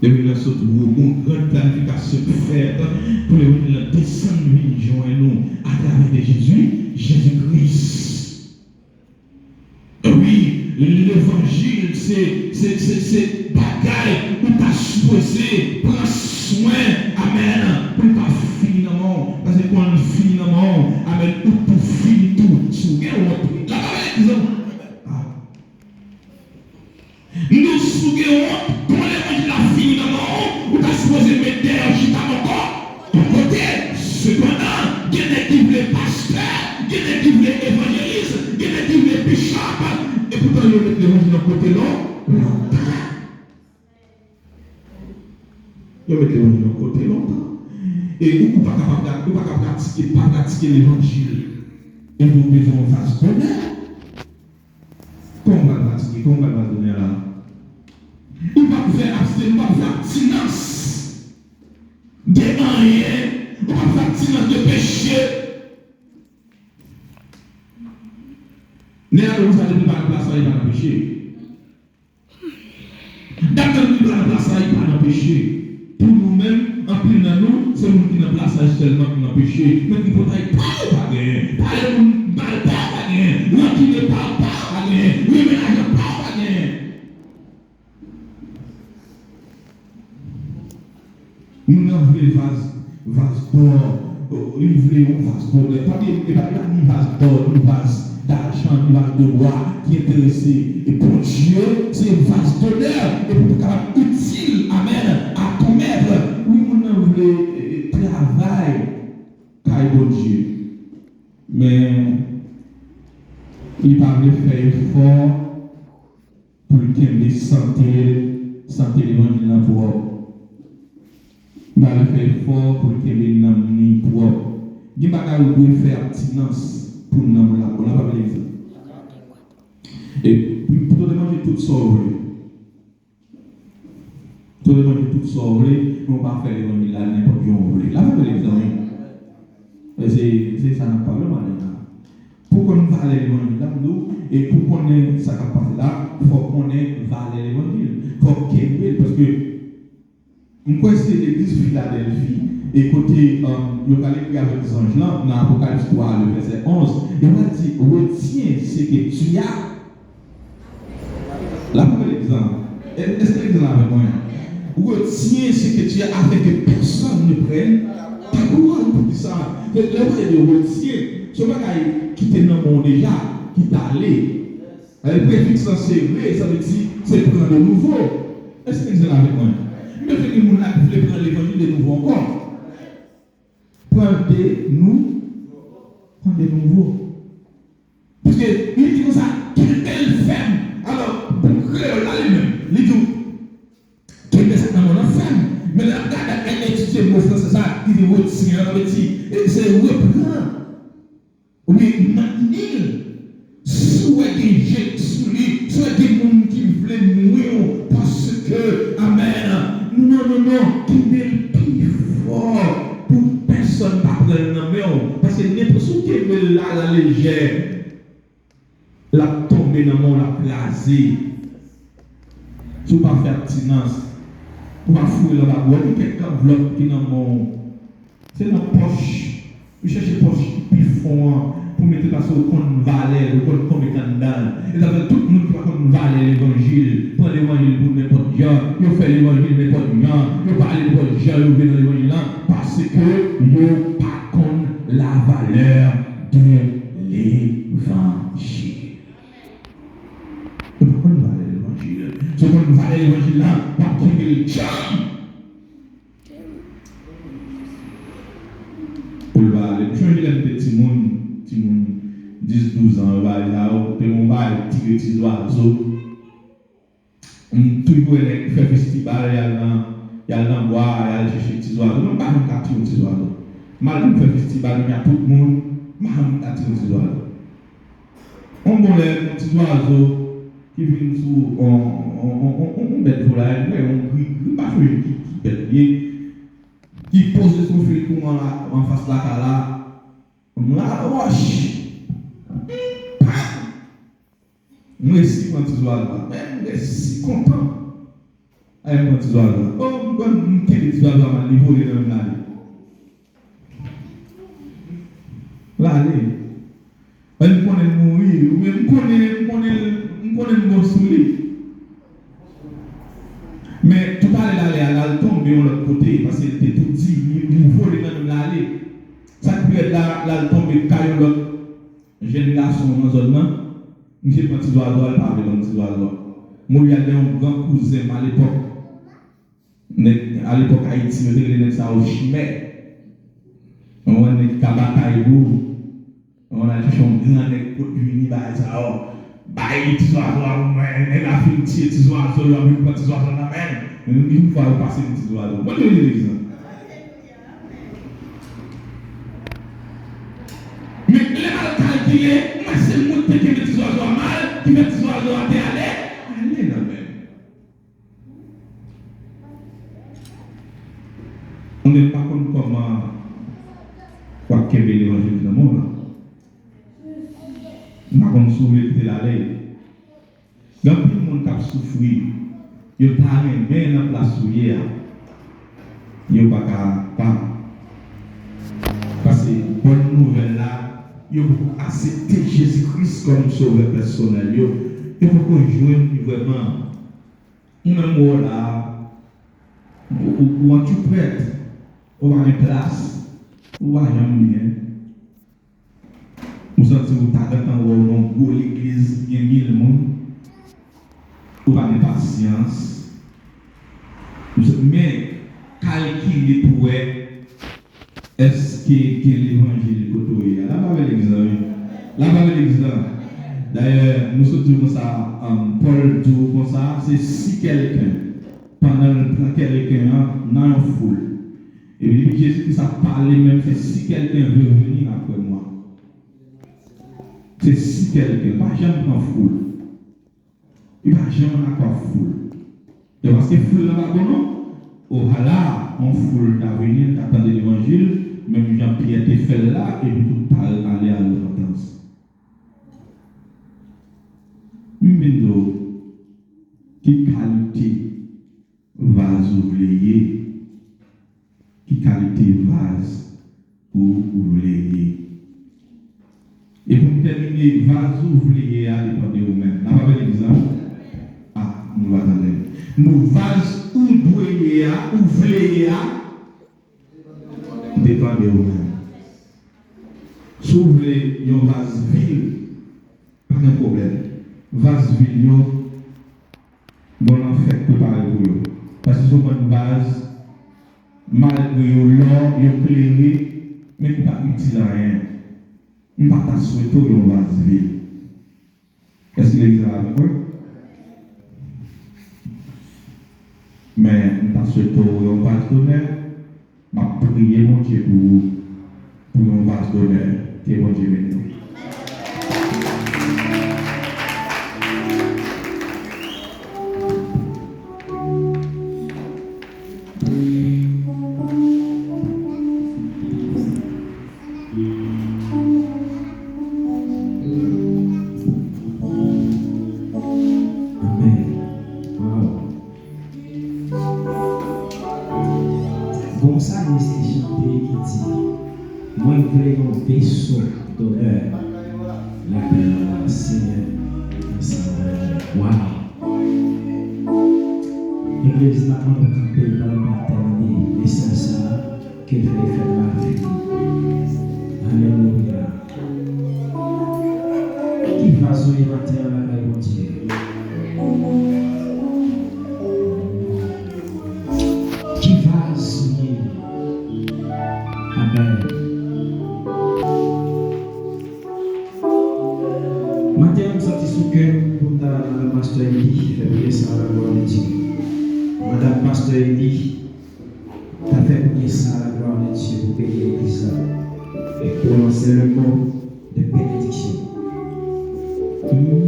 Levanjil lan sot wo. Gon gran planifikasyon k fèt pou levanjil lan desann vin jwenn nou atravè de Jezi, Jezi Kris. Wi, levanjil se, se, se, se bagay ou ta sipoze pran swen, amèn, pou l pa fini nan men w. Paske kan l fini nan men w, amèn, ou tou fini tou. Si w gen wont, wi. La pa vle egzanp. Ah. Nou, si w gen wont, kan levanjil la fini nan men w, ou ta sipoze met dèyè w chita bò kò w yon kote. Sepandan, gen nèg ki vle pastè, gen nèg ki vle evanjelis, gen nèg ki vle bishop, epoutan yo met levanjil yon kote lon-, lontan. Yo met levanjil yon kote lontan. E ou, ou pa ka pa pra-, ou pa ka pratike, pa pratike levanjil. Epi ou bezwen yon vaz donè. Kòman w pral pratike? Kòman w pral pase jounen an la? Ou p ap fè abstè-, ou p ap fè abstinans de anyen, ou p ap fè abstinans de peche. Nèg la di konsa, depi l pa nan plas la, li pa nan peche. Dat tann li pa nan plas la, li pa nan peche. Pou nou menm, anpil nan nou, se moun ki nan plasaj sèlman ki nan peche. Men tripotay pa w pa genyen. Pale moun mal pa w pa genyen. Rankine pa w pa w pa genyen. Renmen lajan pa w pa genyen. Moun nan vle vaz, vaz dò, li vle yon vaz dò. Tande, e pa, e pa ni vaz dò, ni vaz dajan, ni vaz de bwa ki enterese. E Bondye, se vaz donè, e pou kapab itil, amèn, a ton mèt. Wi, moun nan vle, e, e, travay kay Bondye. Men, li pa vle fè efò pou l kenbe sante, sante levanjil lan pwòp. Li pa vle fè efò pou l kenbe nanm li pwòp. Gen bagay ou dwe fè abstinans pou nanm ou la bon. La pa vle egzanp. E pou, pou w te manje tout sa w vle. Pou w te manje tout sa w vle, men w pa fè levanjil la nenpòt jan w vle. La pa vle egzanp. E se, se sa n ap pale maten an. Pou w konn valè levanjil la, m di w, e pou w konnen sa k ap pase la, fò w konnen valè levanjil. Fò w kenbe l, paske m kwè se legliz Filadèlfi, e kote, um, yo pral ekri avèk zanj lan, nan Apokalips twa, le vèsè onz, yo pral di, retyen ce que tu as. La pou egzanp, èske w egzanp avèk mwen? Retyen ce que tu as afin que personne ne prenne ta couronne. Poukisa? Lè w pale de retyen, se yon bagay ki te nan men w deja, ki t ale. Alè, prefiks lan se re, sa vle di se pran de nouvo. Èske w egzanp avèk mwen? Men gen moun la ki vle pran levanjil de nouvo ankò. Pran de nou, pran de nouvo. Piske li di konsa, kenbe l fèm. Alò, bon kreyòl la li menm, li di w, kenbe sa k nan men w lan fèm. Men lè n ap gade, n etidye mo fransè sa, ki di retien an, sa vle di, e, se repran. Oubyen, mantni l. Si w wè gen je sou li, si w wè gen moun ki vle nwi w, paske, amèn, non, non, non, kenbe l pi fò pou pèsonn pa pran l nan men w. Paske nenpòt si w kenbe l la, la lejè, l ap tonbe nan men w, l ap kraze. Si w pa fè abstinans, ou pa foure l anba bwòt, ou kèk anvlòp ki nan men w. Se nan pòch, ou chèche pòch ki pi fon an, Pou mete, paske w konn valè l, w konn konbyen k anndan l. E sa fè tout moun ki pa konn valè levanjil, pran levanjil pou nenpòt jan, yo fè levanjil nenpòt jan, yo pale nenpòt jan, yo vle nan levanjil lan, paske yo pa konn la valeur de l'évangile. Yo pa konn valè levanjil. Si w konn valè levanjil lan, w ap kenbe l djanm. Pou l pa ale. M chonje lè m te timoun, timoun dis, douz an, yo bay sa yo, te gen yon bagay tire ti zwazo. M toujou wè nèg fè festibal, y al nan, y al nan bwa, y al chèche ti zwazo. Mwen m pa janm ka tiye yon ti zwazo. Malgre m fè festibal, m y a tout moun, m pa janm ka tiye yon ti zwazo. Yon bon lè, yon ti zwazo ki vin sou yon, yon, yon, yon, yon, yon bèt volay, m wè yon gri, gri, m pa sonje ki, ki bèt li ye, ki poze sou fil kouran la, anfas lakay la. M rale wòch. Pam! M resi pran ti zwazo a. Men m resi kontan. Ay, m pran ti zwazo a. O, m konn, m kenbe ti zwazo a mal, li vole nan men m, l ale. L ale. Mwen m konnen l mouri, oubyen m konnen, m konnen, m konnen m bon sou li. Men, toutalè l ale a, l al tonbe yon lòt kote, paske l te tou di, li, li vole nan men l, l ale. Sa k pi rèd la, l al tonbe kay yon lòt jèn gason nan zòn nan. Misye pran ti zwazo a, li pa vle ban m ti zwazo a. Mouri al gen yon gran kouzen m alepòk. Nèg, alepòk Ayiti, yo te rele nèg sa yo chimè. Yon nèg ki ka batay pou ou. Yon al chèche yon gran nèg kot vini bagay sa yo. Bay ti zwazo a pou mwen, nèg la fin tiye ti zwazo, yo ap vin pran ti zwazo nan men l. Men yon fwa yo pase m ti zwazo. Mwen te rele legliz lan. Men lè m al kalkile, m wè se moun te kenbe ti zwazo a mal, ki fè ti zwazo a te ale, ale nan men m. Mwen menm m pa konn kòman w ap kenbe levanjil nan men w la. M pa konn si w vle kite l ale. Gen anpil moun k ap soufri, yo ta renmen nan plas ou ye a. Yo pa ka pa. Paske bòn nouvèl la, yo poko aksepte Jezi Kris kòm sovè pèsonèl yo. Yo poko jwenn li vrèman. Ou menm ou la, ou, ou, ou an tou prèt, ou pa gen plas, ou pa janm byen. Ou santi ou ta gentan wè w nan gwo legliz ki gen mil moun, ou pa gen pasyans. Ou sa-, men, kalkile pou wè. Èske gen levanjil kote w ye a? L ap avè legliz la, wi. L ap avè legliz la. Dayè, nou sot di w konsa, um, Pòl di w konsa, se si kèlken, pandan l pran kèlken an nan yon foul. Epi depi Jezi Kris ap pale menm, se si kèlken ve vini apre mwa. Se si kèlken, pa janm pran foul. Li pa janm nan kwa foul. E paske foul nan pa bon non. Ohala, yon foul ta vini, ta tande levanjil, menm jan Pyè te fè l la, epi tout ta ale a repantans. M vin di w, ki kalite vaz ou vle ye? Ki kalite vaz ou vle ye? E pou m tèmine, vaz ou vle ye a depann de ou menm. N ap avè legliz la? A, nou pa tande. Nou vaz ou dwe ye a, ou vle ye a, depann de ou menm. Si w vle yon vaz vil, pa gen pwoblèm. Vaz vil yo, bon, lanfè k prepare pou yo. Paske se yon bann vaz, malgre yo lò, yo klere, men ki pa itil anyen. M pa ta swete w yon vaz vil. Èske legliz la avèk mwen? Men, m ta swete w yon vaz donè. M ap priye Bondye pou ou, pou yon vaz donè. Ke Bondye beni w. Amèn. Waw. Gon salmis te chante ki di, mwen vle yon veso donè. Lapè a, Senyè, ansanm avèk nou. Waw! Legliz, n ap mande w kanpe pandan n ap tèmine mesaj sa a, ke l fè efè nan lavi nou. Alelouya! Ki vaz ou ye maten an lakay Bondye? Ki vaz ou ye? Amèn. Maten an, m santi sou kè m pou m ta ba madanm pastè Eli fè priyè sa a, la gloire de Dieu. Madanm pastè Eli ta fè priyè sa a, la gloire de Dieu, pou beni legliz la e pwononse le mot de bénédiction. Amèn.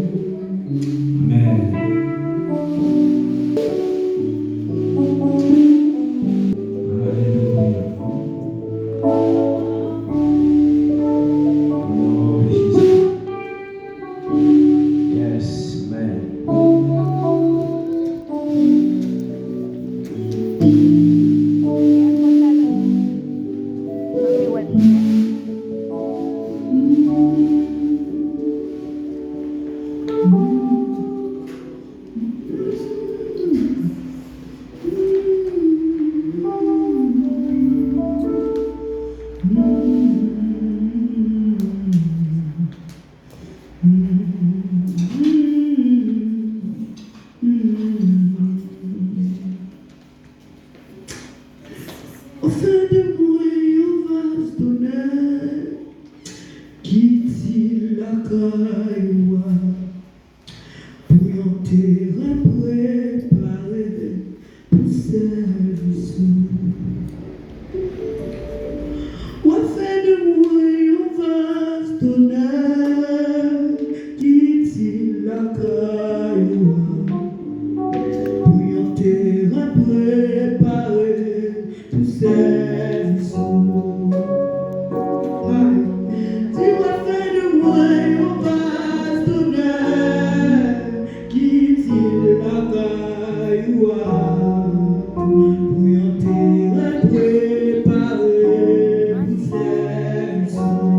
Alelouya. Gloire à Jésus. Yes, man. Fè de mwen yon vaz donè ki itil lakay ou a, pou yon teren prepare pou sèvis ou. W ap fè de mwen yon vaz donè ki itil lakay ou a, pou yon teren prepare pou sèvis ou. Di w ap fè de mwen yon vaz donè ki itil lakay ou a, pou yon teren prepare pou sèvis ou.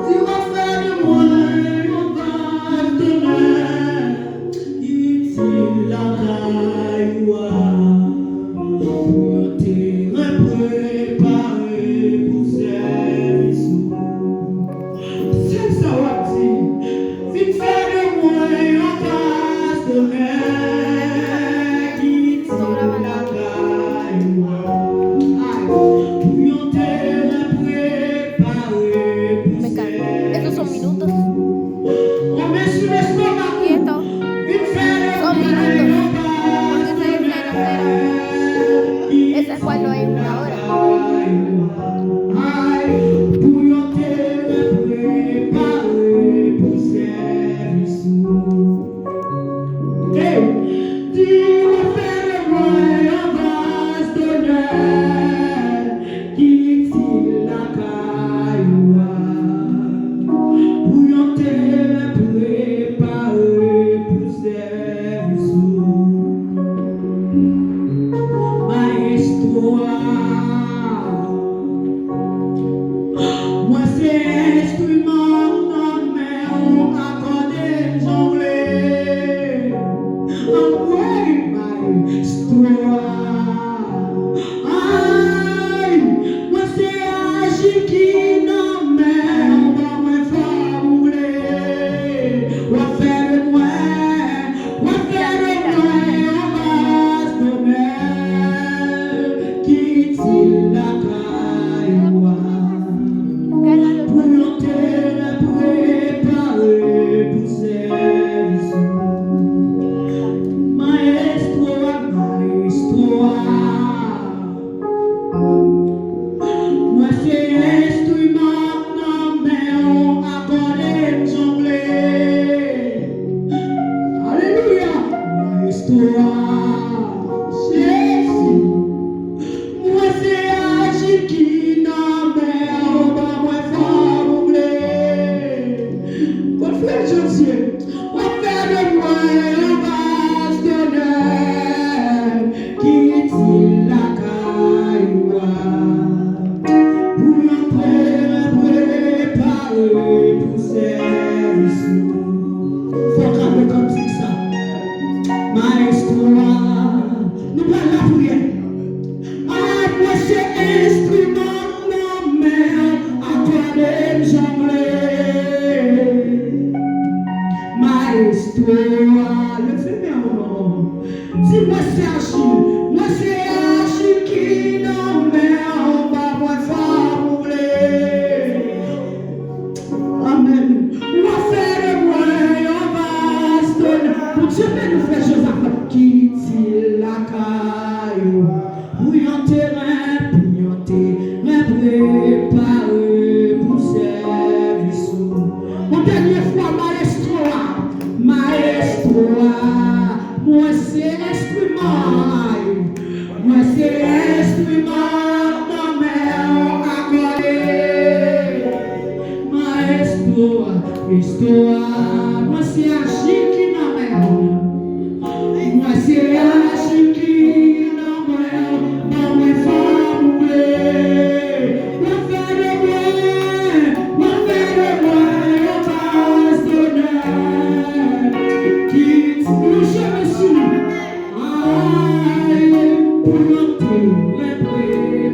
Di w ap fè de mwen yon vaz donè ki itil lakay ou a, pou yon teren prepare pou sèvis ou. Sèl sa w ap di, vin fè de mwen yon vaz donè ki itil lakay ou a, pou yon teren prepare pou sèvis ou. Mwen men sou lestomak ou. Vin fè de mwen yon vaz donè ki itil lakay ou a. Ay, pou yon teren prepare pou sèvis ou. Hey, di w ap fè de mwen yon vaz donè ki itil lakay ou a, pou yon teren prepare pou sèvis ou. Maestro a, mwen se enstriman nan men w, akòde m jan w vle. Anmwey, maestro a, ay, mwen se aji ki nan men w, ban mwen fòm ou vle. W ap fè de mwen, w ap fè de mwen yon vaz donè ki itil lakay ou a, pou yon teren prepare pou sèvis ou. Maestro a, maestro a, mwen se enstriman nan men w, akòde m jan w vle. Alelouya! Maestro a, Jezi, mwen se aji ki nan men w, ban mwen fòm ou vle. Kot frè Jozye? W ap fè de mwen yon vaz donè ki itil lakay ou a, pou yon teren prepare Maestro a, nou pral lapriyè. A, mwen se enstriman nan men w, akòde m jan w vle. Maestro a, leve men w non. Di mwen se aji, mwen se aji ki nan men w, ba mwen fòm ou vle. Amèn. W ap fè de mwen yon vaz donè. Bondye beni w, frè Joseph. Kite lakay ou pou yon teren, pou yon teren prepare pou sèvis ou. Yon dènye fwa, maestro a, maestro a, mwen se enstriman. Mwen se enstriman nan men w, akòde. Maestro, maestro, mwen se aji ki nan men w. Mwen se aji ki nan men w, ban mwen fòm ou vle. W ap fè de mwen, w ap fè de mwen yon vaz donè. Kit nou cheve sou. Ay, pou yon teren prepare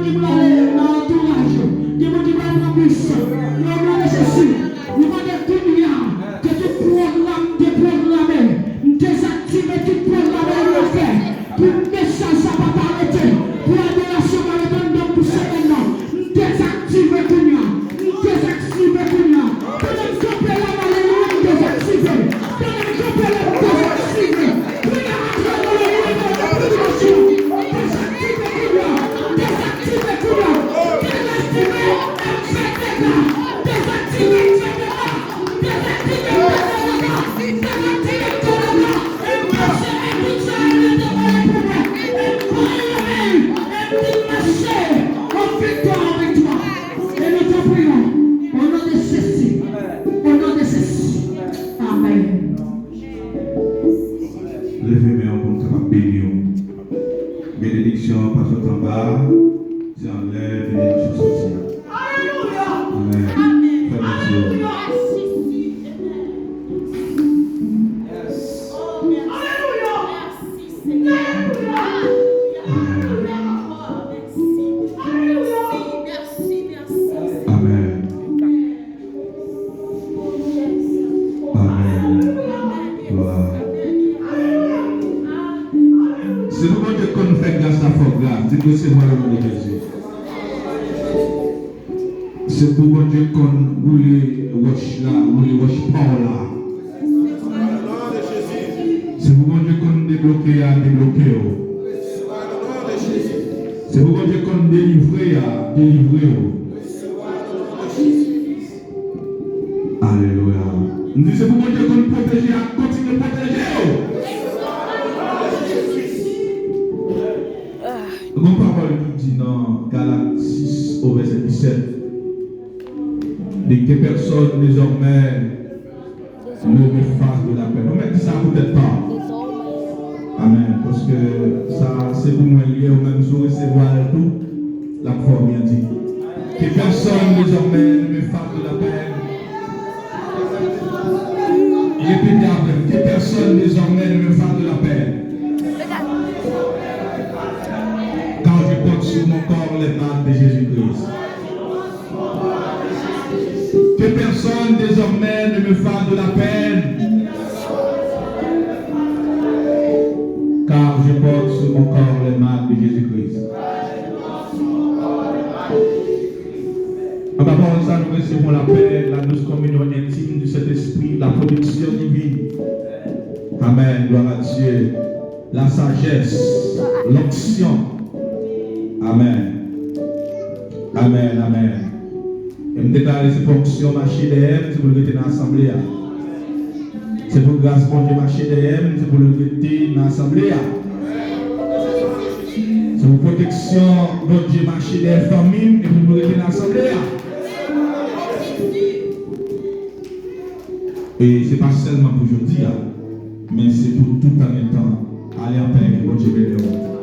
Moun ale nan antouraj yo. Gen moun ki pral pran bis. Yo mande sesi. Yo mande kounye a ke tout pwogram deprograme. M dezaktive tout pwogram yo fè pou mesaj sa pa ta rete, pou adorasyon pa repann donk pou semèn nan. M dezaktive kounye a. M dezaktive kounye a. Pandan m kanpe la, m ale lwen, m dezaktive. Pandan m kanpe la, m dezaktive. Kounye a, antre nan yon nivo de privilasyon. M dezaktive kounye a. M dezaktive kounye a. M dezaktive, m fè dega. M dezaktive, m fè dega. M dezaktive, m fè dega. M dezaktive, m fè dega. M mache, e tout sa yo rete vole pou mwen. M pran yon men, e m di m mache. An viktwa, an viktwa. E nou te priyè. O non de Jezi. O non de Jezi. Amèn. Leve men w pou m kapab beni w. Benediksyon an pa sot anba, se anlè benediksyon soti a. Amèn. Fè Bondye. Amèn. Amèn. Glwa. Se pou Bondye konn fè gras la fè w gras. Di, resevwa nan non de Jezi. Se pou Bondye konn woule wòch la, woule wòch pa w la. Se pou Bondye konn debloke a, debloke w. Se pou Bondye konn delivre a, delivre w. Alelouya. M di se pou Bondye konn pwoteje a, kontinye pwoteje w. Gon pawòl ki di nan Galat sis o vèsè disèt, li di, que personne désormais ne me fasse de la peine. Ou mèt di sa pou tèt pa w. Amèn. Paske sa, se pou mwen l ye, ou menm si w resevwa l tou, l ap fè w byen di. Que personne désormais ne me fasse de la peine. Répétez après. Que personne désormais ne me fasse de la peine. Car je porte sur mon corps les marques de Jésus-Christ. Que personne désormais ne me fasse de la peine. Car je porte sur mon corps les marques de Jésus-Christ. Anba pawòl sa, nou resevwon lapè, la douce communion intime du Saint-Esprit, la protection divine. Amen, gloire à Dieu. La sagesse, l'onction. Amen. Amen, amen. E m deklare se pou onksyon mache dèyè m, se pou l rete nan asanble a. Se pou gras Bondye mache dèyè m, se pou l rete nan asanble a. Se pou pwoteksyon Bondye mache dèyè fanmi m, e pou l rete nan asanble a. E se pa sèlman pou jodi a, men se pou tout tan gen tan. Ale anpè, ke Bondye beni w.